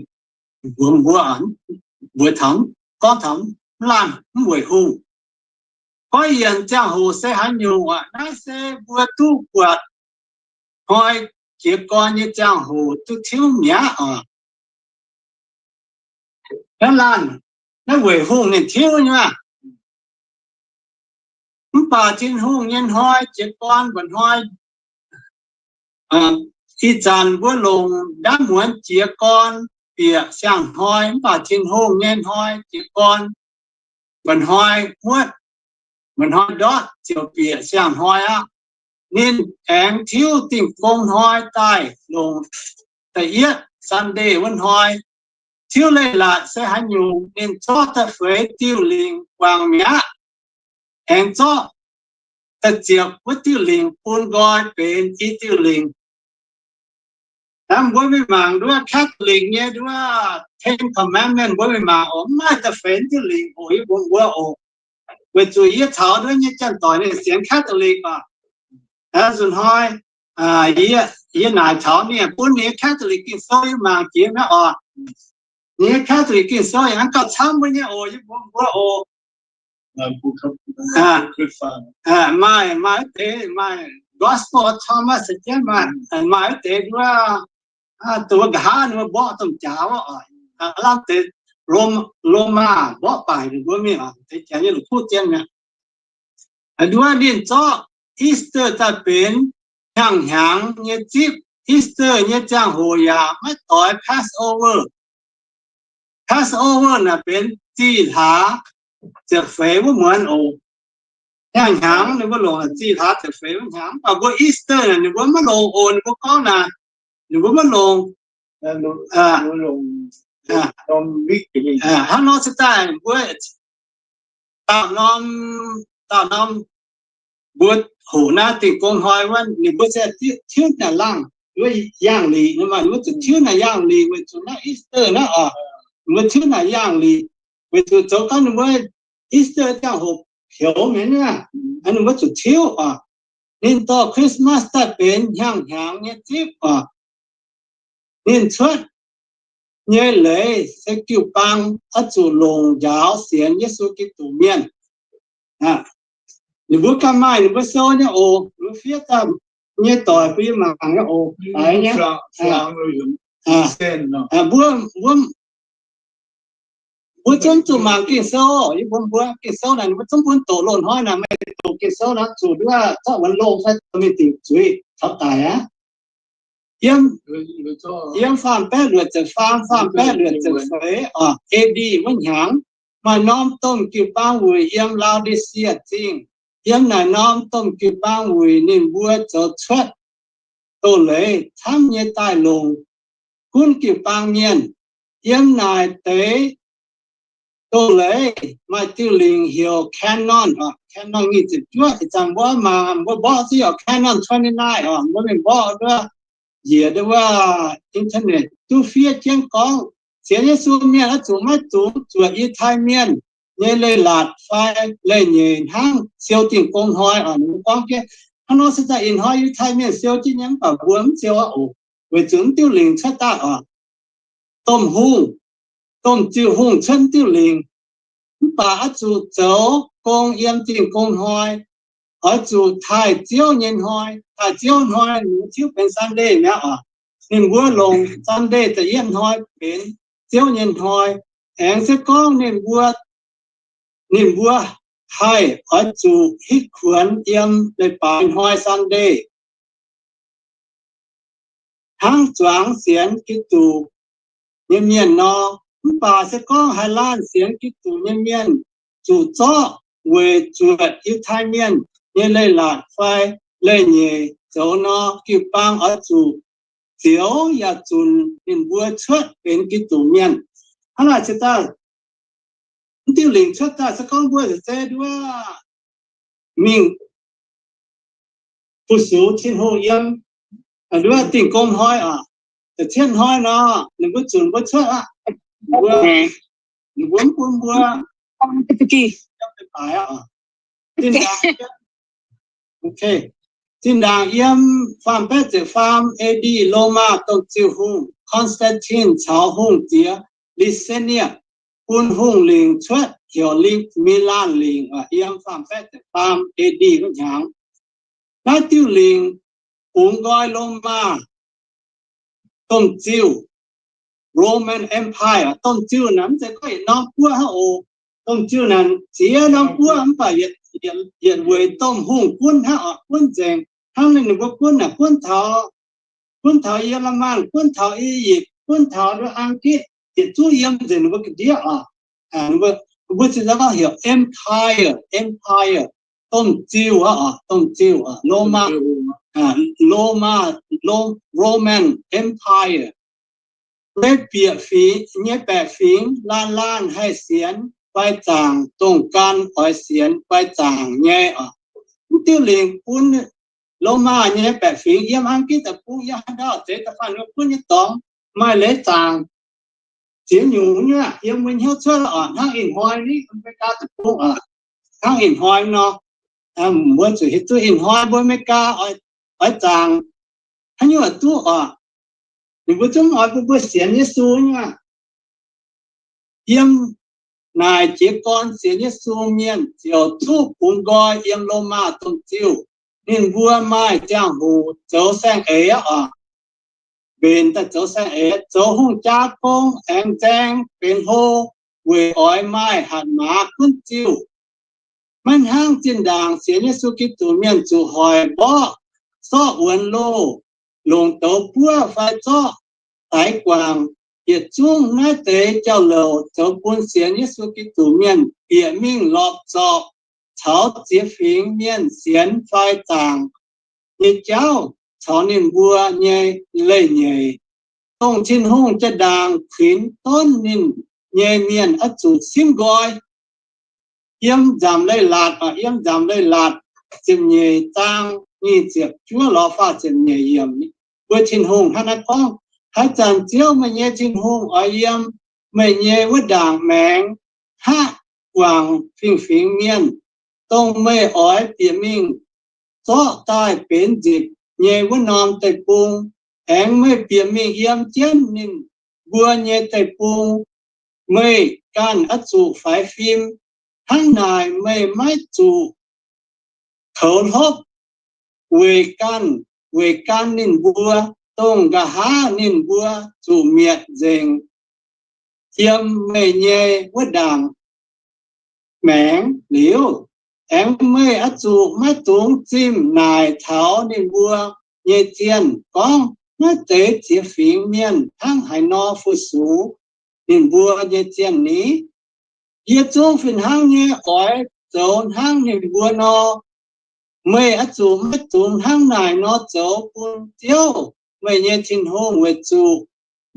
mbuox mbuo, mbuox taux, gorngv taux laanh mv weic hungh. Goiv yienc ziangh hoc se haaix nyungc aqv? Naaiv se mbuo duqv buatc hnoi jiez gorn nyei ziangh hoc duqv tiuv mi'aqv oc. Naaiv laanh, naaiv weic hungh ninh tiuv nyei maah. Mv baac Tin-Hungh nyei hnoi jiez gorn mba'hnoi. Ih zanc mbuo longc ndaamv muonz jiez gorn bieqc siang-hnoi, mv baac Tin-Hungh nyei hnoi jiez gorn mba'hnoi muotv, mba'hnoi ndortv ziouc bieqc siang-hnoi aqv. Ninh aengx tiuv Dingh Gong Hnoi daaih longc da'yietv Sunday wuov hnoi. Tiuv leiz-latc se haaix nyungc? Ninh zorqv da'feix diuh lingc guangc mi'aqv, aengx zorqv da'ziepc wuov diuh lingc bun nqoi benx i diuh lingc. Mbuo mingh mangc nduov Catholic nyei nduov Ten Commandment, mbuo mingh mangc oc, mv maaih da'feix diuh lingc oc, yie mbuox mbuo oc. Weic zuqc yie taux nduov nyei janx-doic ninh sienx Catholic oc. Nzunc hnoi yie naaic taux ninh bun ninh nyei Catholic Ging-Sou yie mangc jiex mi'aqv oc. Ninh nyei Catholic Ging-Sou yaac hnangv gauh camv mbuo nyei oc, yie mbuox mbuo oc. Maaih, maaih wuov deix, maaih Gospel of Thomas, maaih, maaih wuov deix nduov, dongh wuov nqa'haav ninh mbuo mborqv domh jaax wuov, lamh deix Lomaa mborqv baaic ninh mbuo mingh oc, deix janx nyei la'kuqv zien mi'aqv. Nduov ninh zorqv Easter daaih benx hnyangx-hnyangx nyei zipv. Easter nyei ziangh hoc yaac maiv doix Passover. Passover naaic benx zih hlaax ziepc feix wuov muonz oc. Hnyangx-hnyangx ninh mbuo longc zih hlaax ziepc feix wuov hnyangx, mv baac mbuo Easter naaic ninh mbuo maiv longc oc. Ninh mbuo gorngv naaic, ninh mbuo maiv longc. Hnangv nor se daaih mbuo dauh norm, dauh norm mbuo hoqc naaiv Dingh Gong Hnoi wuov, ninh mbuo se tiuv naaic laangh wuov yaangh liqc, ninh mbuo zuqc tiuv naaic yaangh liqc weic zuqc naaiv Easter naaiv oc. Ninh mbuo tiuv naaic yaangh liqc weic zuqc zoux gau ninh mbuo Easter ziangh hoc pioux mi'aqv. Ninh mbuo zuqc tiuv oc. Ninh dorh Christmas daaih benx hnyangx-hnyangx nyei zipv oc. Ninh cuotv nyei leiz se jiu-baang oix zuqc longc njaaux sienx Yesu Giduc mienh. Ninh mbuo ganh maaih ninh mbuo sou nyei oc. Ninh mbuo fiev daaih nyei doic bun yie mangc nyei oc. Mbuo, mbuo Mbuo zungv zuqc mangc Ging-Sou. Yie mbuox mbuo, Ging-Sou naaic ninh mbuo zungv bun doqc loz-hnoi naaic, meih doqc Ging-Sou naaic zuqc nduov zorqv wuonx loh fai mingh dingc zuiz taux daic aqv. Yiem, yiem faam baeqv luoqc ziepc faam, faam baeqv luoqc ziepc feix oc, A D wuov hnyangx, maaih norm domh jiu-baang wuic yiem Lau^di^sia Zingh. Yiem naaic norm domh jiu-baang wuic ninh mbuo zoux cuotv doz-leiz camv nyei daaih longc gunv jiu-baang mienh. Yiem naaic deix doz-leiz maaih diuh lingc heuc Canon oc, Canon nyic ziepc juov. Ih zanc mbuo mangc, mbuo mborqv ziex oc, Canon twenty-nine oc, mbuo mingh mborqv nduov njiec nduov wuov internet duqv fiev jienv gorngv sienx Yesu mienh oix zuqc maiv dungx zuoqc Yiutai Mienh nyei leiz-latc fai leiz-nyeic hnangv siou Dingh Gong Hnoi oc. Ninh mbuo gorngv jienv hnangv nor se daaih ih hnoi Yiutai Mienh siou jienv nyei, mv baac mbuo mv siou aqv oc, weic zuqc mv diuh lingc cuotv daaih oc. Domh hungh, domh ziuh hungh cuotv diuh lingc. Mv baac oix zuqc zoux gong yiem Dingh Gong Hnoi, oix zuqc taaih Ziouv nyei hnoi. Taaih Ziouv hnoi, ninh mbuo tiuv benx Sunday mi'aqv oc. Ninh mbuo longc Sunday da'yietv hnoi benx Ziouv nyei hnoi. Aengx se gorngv ninh mbuo, ninh mbuo haih oix zuqc hitv kuonx yiem leiz-baaix hnoi Sunday hnangv zuangx sienx Giduc nyei mienh nor. Mv baac se gorngv haaix laanh sienx Giduc nyei mienh zuqc zorqv weic zuotc Yiutai Mienh nyei leiz-latc fai leiz-nyeic zoux nor, jiu-baang oix zuqc zioux yaac zunc ninh mbuo cuotv benx Giduc mienh. Hnangv naaic se daaih, mv diuh lingc cuotv daaih se gorngv mbuo se nduov mingh fu-sux Tin-Hungh yiem nduov Dingh Gong Hnoi oc. Da'cietv hnoi nor, ninh mbuo zunc mbuo cuotv aqv. Ninh mbuo, ninh mbuo mv bun mbuo. Zinh ndaangc yiem faam baeqv ziepc faam A D, Lomaa domh ziuh hungh Constantine caux hungh diex Licinius bun hungh lingc cuotv heuc Milan Lingc, yiem faam baeqv ziepc faam A D wuov hnyangx. Naaiv diuh lingc bungx nqoi Lomaa domh ziuh, Roman Empire. Domh ziuh naaic mv zeiz gorngv yietc norm guoqv hnangv oc. Domh ziuh naaic ziex norm guoqv mv baac yietc, yietc weic domh hungh gunv hnangv oc, gunv nzengc. Hnangv ninh mbuo gunv naaic, gunv taux, gunv taux Yeerlamaan, gunv taux I^yipv, gunv taux nduov Aang^gitv, yietc zungv yiem nzengc ninh mbuo ga'ndiev oc. Ninh mbuo, ninh mbuo zinh ndaangc gorngv heuc empire, empire, domh ziuh oc, domh ziuh, Lomaa, Lomaa, Roman Empire. Beiv bieqc fingx nyei baeqc fingx laanh laanh haih sienx fai zaangc, dongh gan oix sienx fai zaangc nyei oc. Mv diuh lingc bun Lomaa nyei baeqc fingx yiem Aang^gitv deic-bung, yiem haaix ndau zeix da'faanh ninh mbuo gunv nyei dorngx maaih leiz zaangc ziex nyungc nyei, yiem mbuo hnyouv cuotv oc, hnangv ih hnoi ni, America deic-bung oc, hnangv ih hnoi nor, mbuo zuqc hiuv duqv ih hnoi mbuo America oix zaangc haaix nyungc duqv oc. Ninh mbuo zungv oix bun mbuo sienx Yesu nyei. Yiem naaic jiez gorn sienx Yesu mienh ziouc zuqv bungx nqoi yiem Lomaa domh ziuh. Ninh mbuo maaih ziangh hoc zoux saeng-eix oc, mbenc daaih zoux saeng-eix, zoux hungh jaa gong aengx nzaeng benx hlo, weic oix maaih hatc maaz gunv ziuh. Maiv hnangv zinh ndaangc sienx Yesu Giduc mienh zuqc hoic mborqv, sorqv wuonx loh, longc douz buov fai zorqv daix guangc. Yietc zungv naaiv deix jauv-louc zoux bun sienx Yesu Giduc mienh bieqc mingh lorpc zorqc caux ziex fingx mienh sienx fai zaangc nyei jauv caux ninh mbuo nyei leiz-nyeic, dongh Tin-Hungh jaa-ndaangc kuinx donv ninh nyei mienh oix zuqc simv nqoi. Yiem Nzamc Leiz-Latc, yiem Nzamc Leiz-Latc ziepc nyeic zaang nyic ziepc juov lorz faah ziepc nyeic yiemc, mbuo Tin-Hungh hnangv naaiv gorngv, Haaix zanc Ziouv meih nyei Tin-Hungh oix yiem meih nyei wuov ndaangc maengx haqv guangc fingx-fingx mienh, dongh meih oix bieqc mingh zorqv daaih benx nzipc nyei wuov norm deic-bung, aengx meih bieqc mingh yiem jienv ninh mbuo nyei deic-bung, meih ganh oix zuqc faix fim. Hnangv naaic meih maiv zuqc koux hlopv weic ganh, weic gan ninh mbuo, dongh nqa'haav ninh mbuo zuqc mietc nzengc yiem meih nyei wuov ndaangc maengx liuz. Aengx meih oix zuqc maiv dungx zimh naaic taux ninh mbuo nyei zienh gorngv, Naaiv deix ziex fingx mienh hnangv haaix nor fu-sux ninh mbuo nyei zienh ni? Yie zungv fih hnangv nyei oix zoux hnangv ninh mbuo nor. Meih oix zuqc maiv dungx hnangv naaic nor zoux bun Ziouv, meih nyei Tin-Hungh, weic zuqc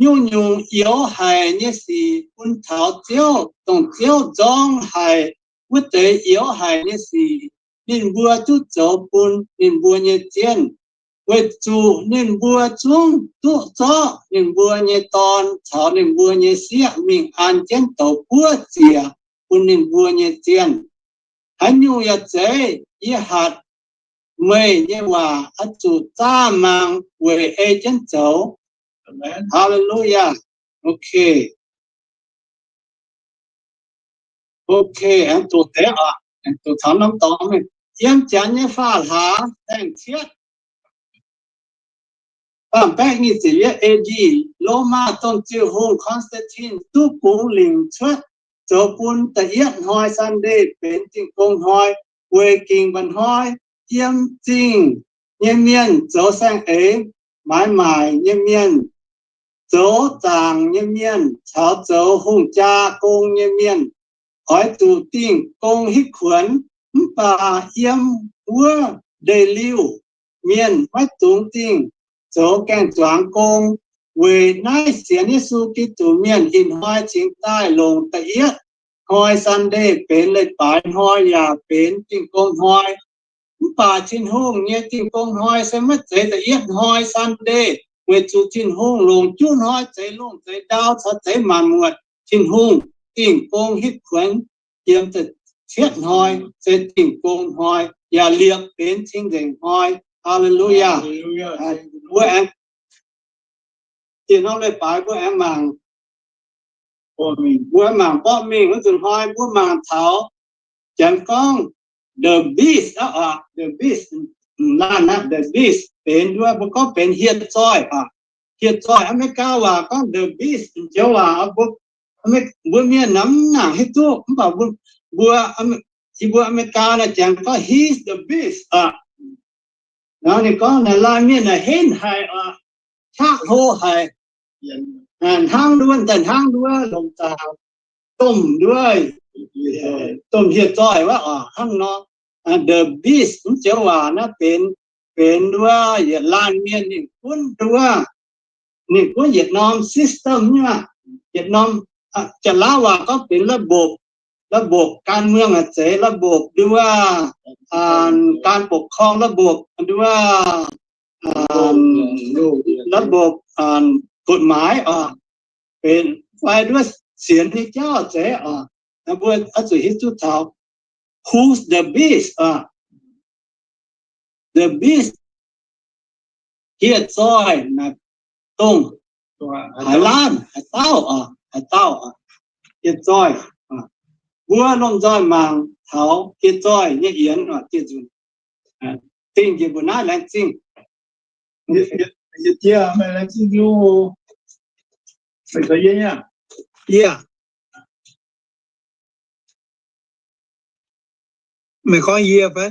nyungc-nyungc youx haic nyei sic bun taux Ziouv, dongh Ziouv nzorng haic wuov deix youx haic nyei sic, ninh mbuo duqv zoux bun ninh mbuo nyei zienh, weic zuqc ninh mbuo zungv duqv zorqv ninh mbuo nyei dorn caux ninh mbuo nyei sieqv mingh an jienv douz buov ziec bun ninh mbuo nyei zienh. Haaix nyungc yaac zeiz, yie hatc meih nyei waac oix zuqc zaah mangc weic ei jienv zoux. Haleluyaa. Ok. Ok, aengx doqc deix oc, aengx doqc taux norm dorngx mingh. Yiem janx nyei faah hlaax saeng-cietv, faam baeqv nyic ziepc yietv A D, Lomaa Domh Ziuh Hungh Constantine duqv bungx lingc cuotv zoux bun da'yietv hnoi Sunday benx Dingh Gong Hnoi, weic gingc mba'hnoi yiem zingh nyei mienh zoux saeng-eix, maaiz maaic nyei mienh, zoux zaangc nyei mienh caux zoux hungh jaa gong nyei mienh oix zuqc dingh gong hitv kuonx. Mv baac yiem wuov ndeic-liuh mienh maiv dungx dingh, zoux gaeng-zuangx gong. Weic naaiv sienx Yesu Giduc mienh ih hnoi cingx daaih longc da'yietv hnoi Sunday benx leiz-baaix hnoi yaac benx Dingh Gong Hnoi. Mv baac Tin-Hungh nyei Dingh Gong Hnoi se maiv zeiz da'yietv hnoi Sunday, weic zuqc Tin-Hungh longc juqv hnoi zeix lungh zeix ndau caux zeix maanc muotc. Tin-Hungh dingh gong hitv kuonx yiem da'cietv hnoi se Dingh Gong Hnoi, yaac liepc benx Cing-Nzengc Hnoi. Haa^le^lu^yaa. Mbuo aengx dieh norm leiz-baaix mbuo aengx mangc, mbuo mangc mborqv mingh wuov nzunc hnoi mbuo mangc taux janx gorngv the beast aqv oc, the beast, laanh aqv, the beast benx nduov mbuo gorngv benx hieh zoih oc. Hieh zoih America waac gorngv the beast, njoux waac mbuo mienh mv nangc hiuv duqv, mv baac mbuo, yie mbuo America naaiv janx gorngv he's the beast oc. Nor ninh gorngv naaiv laanh mienh naaic henv haic oc, qaqv hlo haic, hnangv nduov, daaih hnangv nduov lomc zaangc domh nduov, domh hieh zoih wuov oc, hnangv nor. The beast mv joux waac naaiv benx, benx nduov yietc laanh mienh ninh gunv nduov, ninh gunv yietc norm system nyei, yietc norm, Janx-Laauv waac gorngv benx ระบบ, ระบบการเมือง aac, zeiz ระบบ nduov, การปกครอง ระบบ nduov, ระบบ กฎหมาย oc, benx fai nduov sienx nyei jauv zeiz oc. Mbuo oix zuqc hiuv duqv taux who's the beast oc. The beast, hieh zoih naaic dongh haaix laanh, haaix dauh oc, haaix dauh oc, hieh zoih. Mbuo lomh nzoih mangc taux hieh zoih nyei yienx oc, dieh nzunc. Dingh njiec mbuo naaiv laengz zingh. Yie, meih gorngv yie fai?